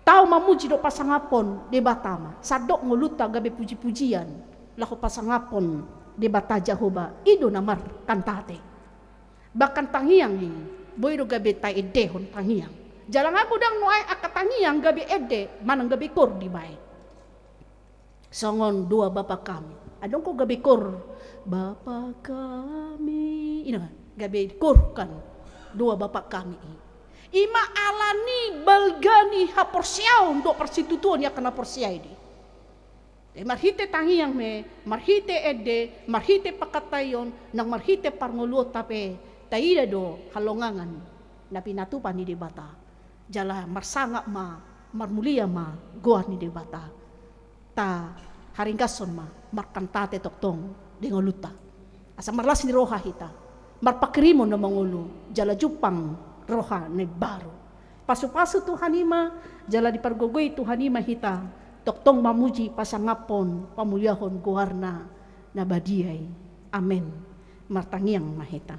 tau mamuji dohot pasangaphon Debata ma. Sandok ngolunta gabe pujipujian laho pasangaphon Debata Jahowa, i do na markantate. Bahkan tangiang i, boi do gabe taendehon tangiang. Jala nga godang nuaeng angka tangiang gabe ende manang gabe koor dibaen. Songon Doa Bapa Kami. Adong do gabe koor, Bapa Kami. I na gabe koor kan, Doa Bapa Kami i. I ma alani balga ni haporseaon dohot parsitutuon ni angka na porsea i di. Marhite tangiang pe, marhite ende, marhite pangkataion, nang marhite parngoluonta pe, taida do halongangan na pinatupa ni Debata. Jala marsangap ma, marmulia ma goar ni Debata. Taharinggashon ma markantate tongtong di ngolunta. Asa marlas ni roha hita, marpanghirimon na mangolu, jala jumpang roha na imbaru. Pasupasu Tuhan i ma, jala dipargogoi Tuhan i ma hita, tongtong mamuji, pasangaphon, pamuliahon goarna na badia i. Amen. Martangiang ma hita.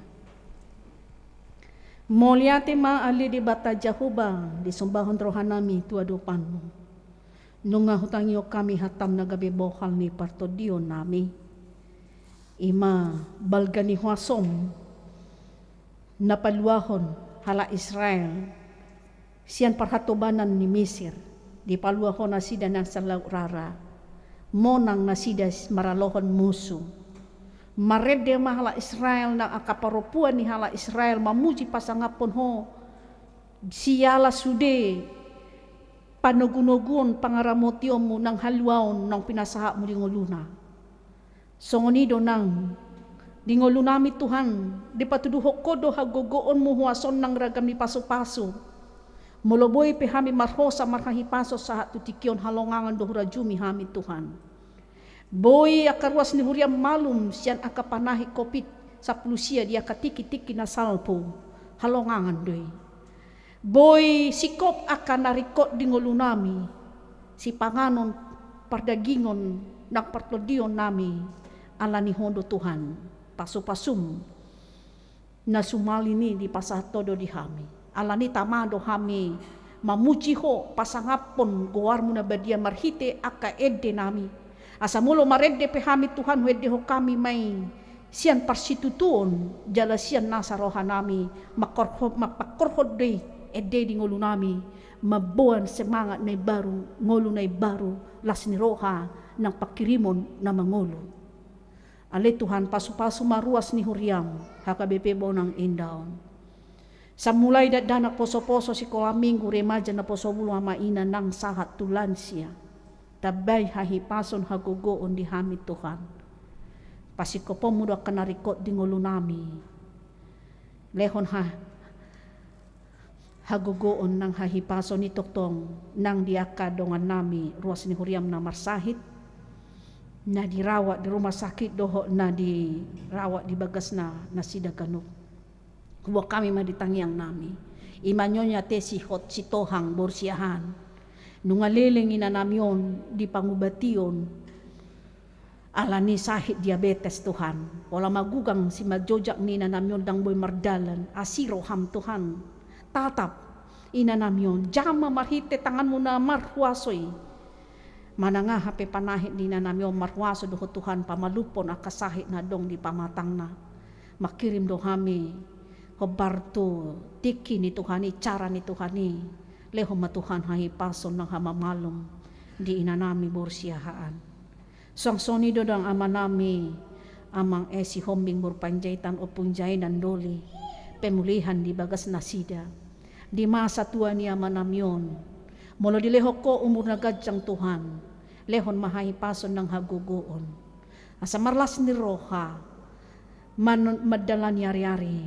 Mauliate ma ale Debata Jahowa, disombahon rohanami tu adopanmu. Nunga hutangihon hami hatam na gabe bohal ni partondionami. I ma balga ni huasom na paluahon halak Israel sian parhatobanan ni Misir, dipaluahon nasida nang sian Laut Rara, monang nasida maralohon musu. Marende ma halak Israel nang angka parompuan ni halak Israel mamuji pasangaphon Ho, siala sude panogunoguon pangaramotionmu nang haluaon naung pinasahatmu di ngoluna. Songon i do nang di ngolunami Tuhan, dipatuduhon Ho do hagogoonmu, huasom nang ragam ni pasupasu. Molo boi pe hami marhosa marhahipason sahat tu tingki on, halongangan do hurajumi hami Tuhan. Boi angka ruas ni huriam malum sian angka panahit Covid sampulu sia di angka tingki-tingki na salpu, halongangan do i. Boi singkop angka na ringkot di ngolunami, sipanganon, pardagingon nang partondionnami, alani Ho do Tuhan, pasupasum na sumalin i dipasahat Ho do di hami. Alani i tama do hami mamuji Ho, pasangaphon goarmu na badia marhite angka endenami. Asa molo marende pe hami Tuhan, huendehon hami ma i sian parsitutuon jala sian nasa rohanami, mangkorho-, mangkorhon do i ende di ngolunami, mamboan semangat na imbaru, ngolu na imbaru, las ni roha nang panghirimon na mangolu. Ale Tuhan, pasupasu ma ruas ni huriam, H K B P Bonang Indah on. Sai mulai dakdanak posoposo, sikola minggu, remaja, naposobulung, ama ina nang sahat tu lansia. Tambai hahipason hagogoon di hami Tuhan. Pasingkoponmu do angka na ringkot di ngolunami. Lehon ha hagogoon nang hahipason i tongtong nang di angka dongannami ruas ni huriam na marsahit, na dirawat di rumah sakit dohot na dirawat di bagasna nasida ganup. Huboan hami ma di tangiangnami. I ma nyonya Tesihot Sitohang boru Siahaan. Nunga leleng inanami on di pangubation. Alani sahit diabetes, Tuhan. Pola magugang simanjojak ni inanami on, ndang boi mardalan. Asi roham, Tuhan. Tatap inanami on. Jama marhite tanganmu na marhuaso i. Manang aha pe panahit ni inanami on, marhuaso do Ho, Tuhan, pamalumhon angka sahit na adong di pamatangna. Manghirim do hami hombar tu tingki ni Tuhan i, cara ni Tuhan i. Lehon ma, Tuhan, hahipason nang hamamalum di inanami boru Siahaan. Suang songon i do nang amanami, Amang S. Sihombing boru Panjaitan, Ompung Jainan Doli, pemulihan di bagas nasida. Di masa tua ni amanami on, molo dilehon Ho umur na ganjang, Tuhan, lehon ma hahipason nang hagogoon. Asa marlas ni roha, man-, mandalani ari-ari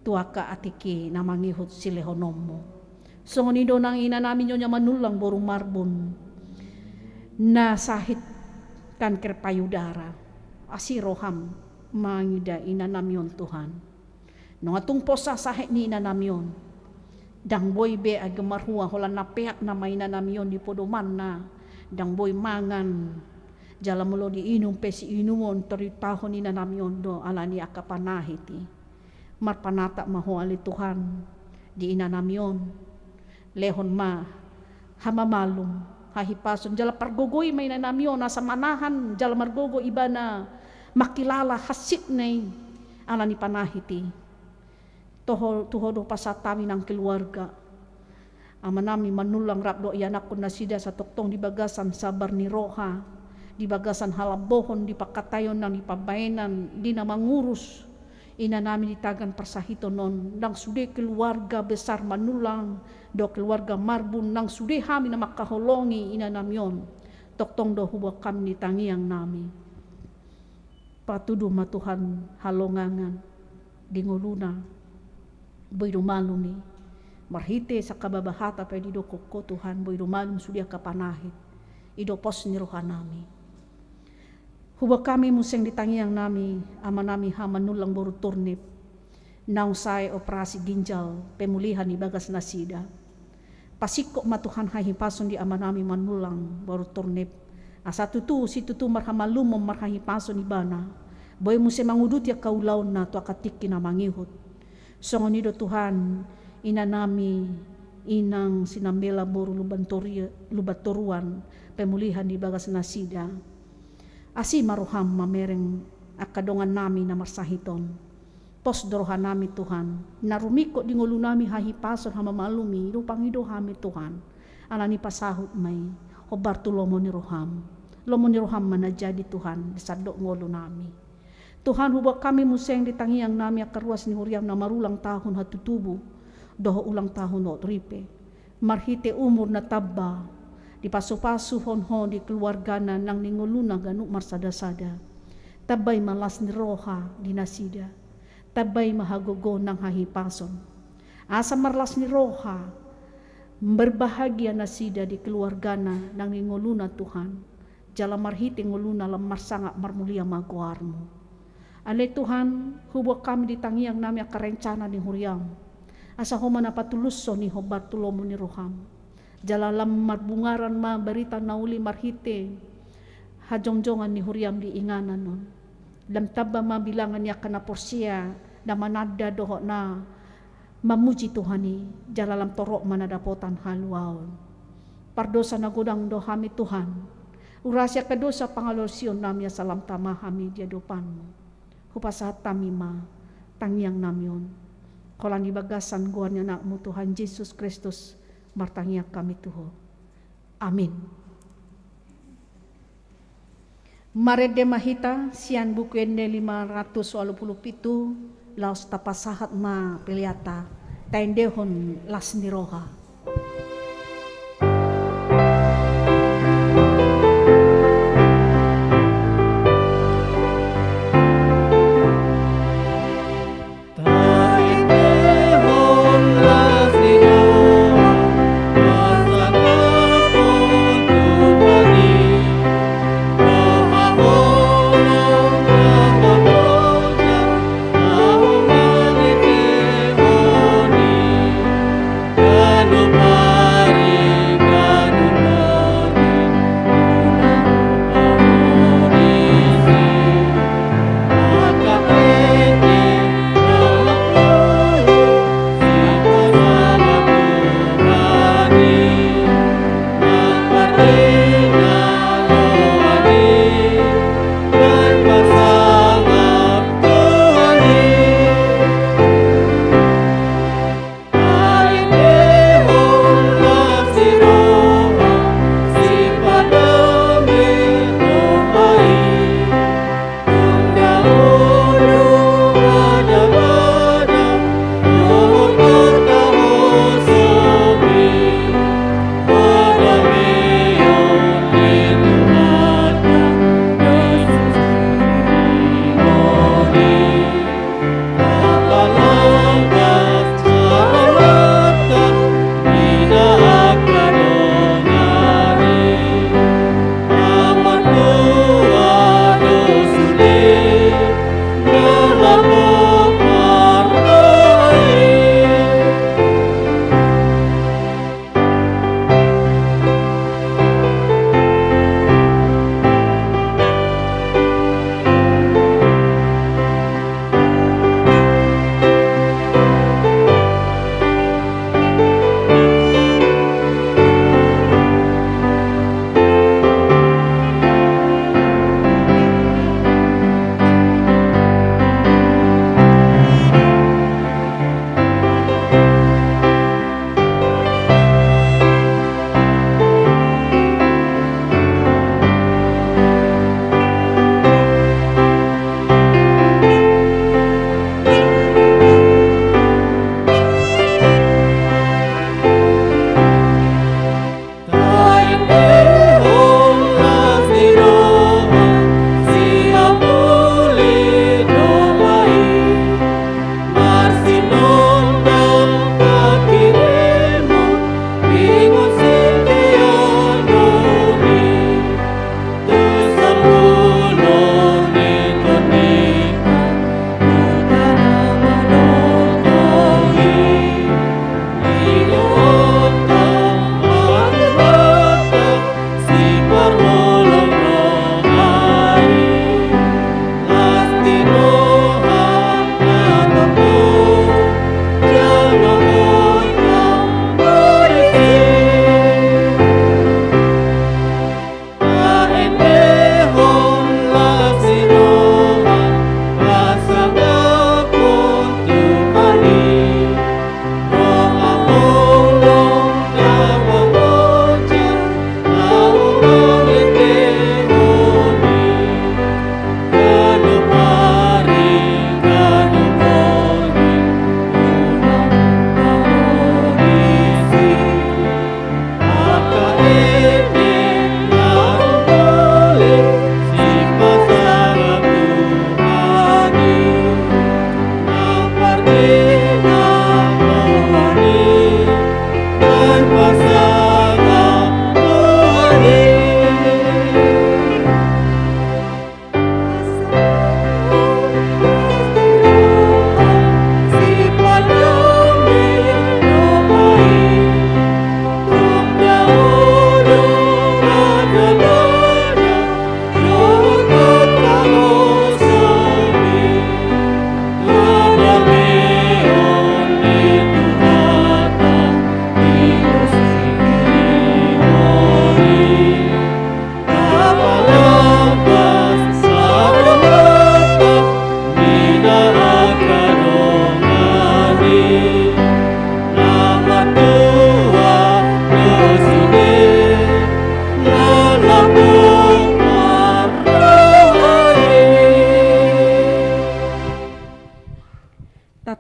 tu angka atik i na mangihut silehononmu. Songon i do nang inanami Nyonya Manullang boru Marbun na sahit kanker payudara. Asi roham mangida inanami on Tuhan. Nunga tung posa sahit ni inanami on. Ndang boi be age marhua holan na peak nama inanami on di podomanna. Ndang boi mangan. Jala molo diinum pe siinumon toripahon inanami on do alani angka panahit i. Marpanatap ma ho ale Tuhan di inanami on. Lehon ma hamamalum, hahipason, jala pargogoi ma inanami on asa manahan, jala margogo ibana mangkilala hansitna i alani panahit i. Toho, tu ho do pasahat hami nang keluarga. Amanami Manullang rap dohot ianakhon nasida asa tongtong di bagasan sabar ni roha, di bagasan halambohon, di pangkataion nang di pambahenan, di na mangurus inanami di tagan parsahiton on, nang sude keluarga besar Manullang dohot keluarga Marbun, nang sude hami na mangkaholongi inanami on, tongtong do huboan hami di tangiangnami. Patudu ma Tuhan halongangan di ngoluna. Boi do malum i. Marhite sangkababa hata pe didok ho Tuhan, boi do malum sude angka panahit. I do pos ni rohanami. Huboan hami muse di tangiangnami amanami H. Manullang boru Turnip. Naung sae operasi ginjal pemulihan di bagas nasida. Pasingkop ma Tuhan hahipason di amanami Manullang boru Turnip. Asa tutu situtu marhamalumon marhahipason ibana. Boi muse manguduti angka ulaonna tu angka tingki na mangihut. Songon i do Tuhan, inanami, inang Sinambela boru Lumbantori-, Lumbantoruan, pemulihan di bagas nasida. Asi ma roham mamereng angka dongannami na marsahit on. Pos do rohanami Tuhan, na rumingkot di ngolunami hahipason hamamalum i, do pangido hami Tuhan. Alani pasahut ma i, hombar tu lomo ni roham. Lomo ni roham ma na jadi Tuhan, di sandok ngolunami. Tuhan, huboan hami muse di tangiangnami angka ruas ni huriam na marulang tahun hatutubu, dohot ulang tahun dohot ripe. Marhite umur na tamba, dipasupasuhon ho di keluargana nang di ngoluna ganup marsada-sada. Tambai ma las ni roha di nasida. Tambai ma hagogoon nang hahipason. Asa marlas ni roha, berbahagia nasida di keluargana nang di ngoluna Tuhan. Jala marhite ngoluna lam marsangap marmulia ma goarmu. Ale Tuhan, huboan hami di tangiangnami angka rencana ni huriam. Asa ho ma na patulushon i hombar tu lomo ni roham. Jala lam marbungaran ma barita na uli marhite hajongjongan ni huriam di inganan on. Lam tamba ma bilangan ni angka na porsea na mananda dohot na mamuji Tuhan i, jala lam torop ma na dapotan haluaon. Pardosa na godang do hami Tuhan. Urasi angka dosa pangalaosionnami asa lam tama hami di adopanmu. Hupasahat hami ma tangiangnami on. Holan di bagasan goar ni anakmu Tuhan Jesus Kristus martangiang hami tu ho. Amin. Marende ma hita sian Buku Ende lima ratus walu pulu pitu, laos tapasahat ma peleanta, taendehon las ni roha.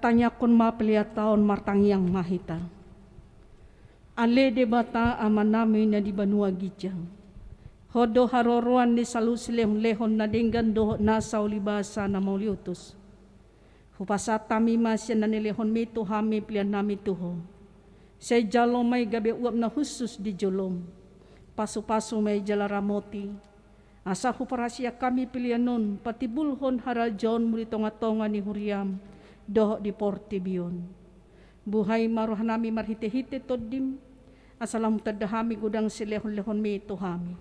Tangiangkon ma pelean ta on, martangiang ma hita. Ale Debata Amanami na di banua ginjang, Ho do haroroan ni saluhut silehonlehon na denggan dohot nasa ulibasa na mauliutus. Hupasahat hami ma sian na nilehonmi tu hami peleannami tu Ho. Sai jalo ma i gabe uap na hushus di jolom. Pasupasu ma i jala ramoti, asa huparhaseang hami pelean on patimbulhon harajaonmu di tongatonga ni huriam dohot di portibi on. Buhai ma rohanami marhitehite Tondim, asa lam hutanda hami godang silehonlehonmi tu hami.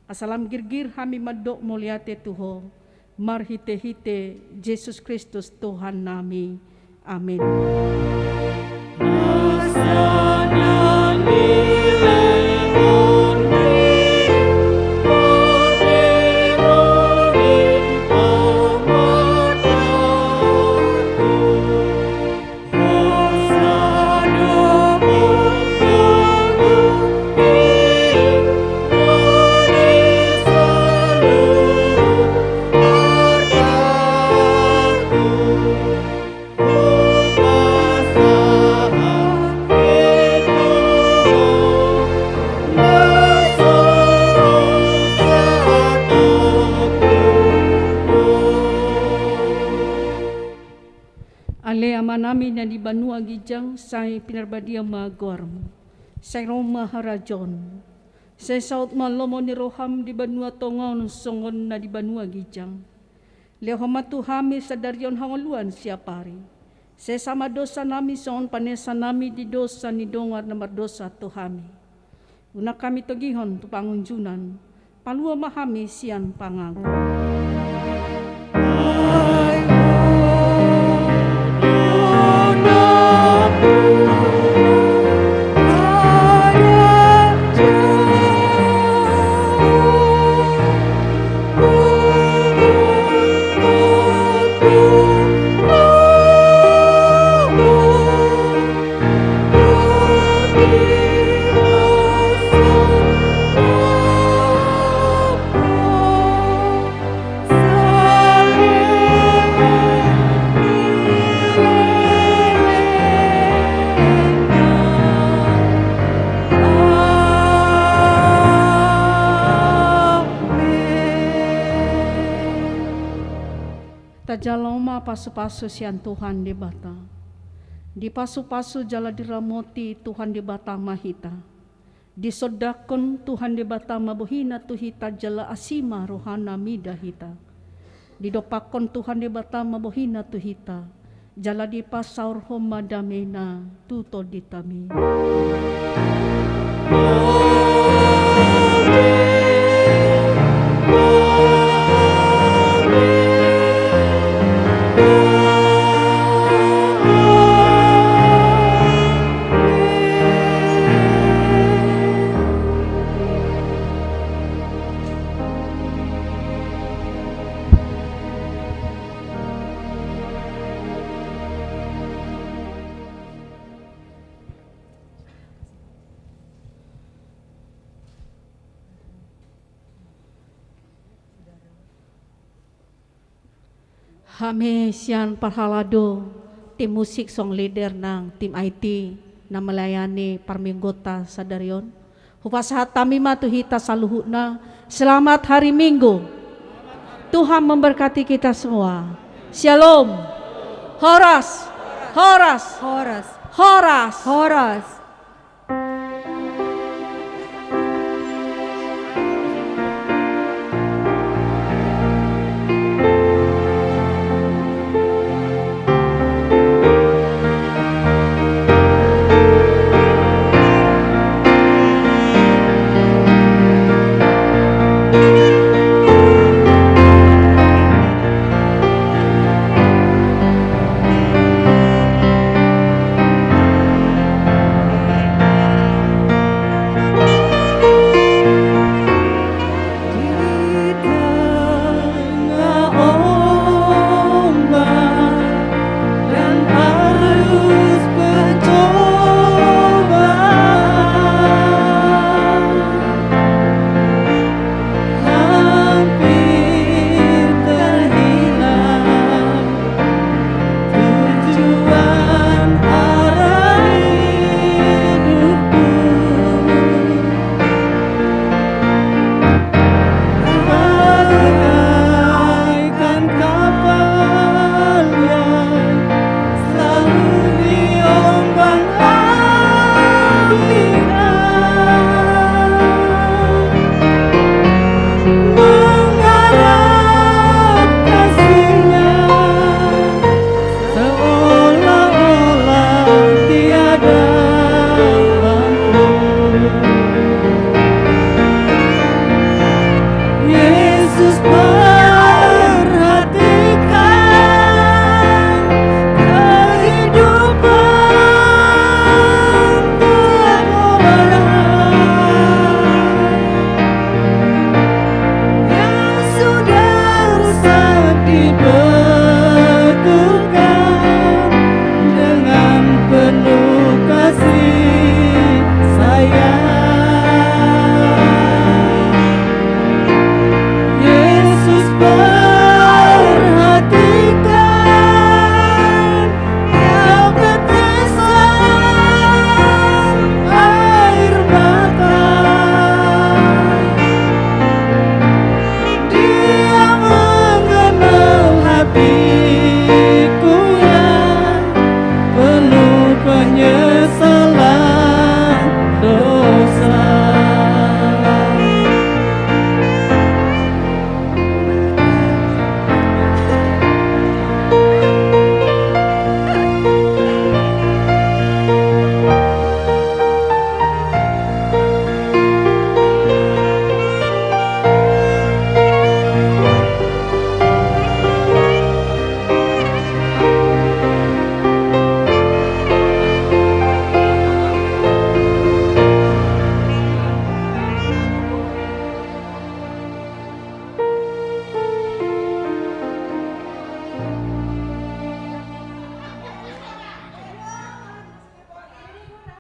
Asa lam girgir hami mandok mauliate tu Ho, marhitehite Jesus Kristus Tuhannami. Amen. Ale Amanami na di banua ginjang, sai pinarbadia ma goarmu. Sai ro ma harajaonmu. Sai saut ma lomo ni roham di banua tonga on songon na di banua ginjang. Lehon ma tu hami sadari on hangoluan siapari. Sesa ma dosanami songon panesanami di dosa ni dongan na mardosa tu hami. Unang hami togihon tu pangunjunan, palua ma hami sian pangago. Tajalo ma pasupasu sian Tuhan Debata. Dipasupasu jala diramoti Tuhan Debata ma hita. Disondangkon Tuhan Debata ma bohina tu hita jala asi ma rohana mida hita. Didompakkon Tuhan Debata ma bohina tu hita jala dipasaorhon ma damena tu tondintami. Hami sian parhalado, tim musik, song leader nang tim I T na melayani parmingguonta sadari on. Hupasahat hami ma tu hita saluhutna, selamat hari Minggu. Tuhan memberkati kita semua. Shalom. Horas. Horas. Horas. Horas. Horas.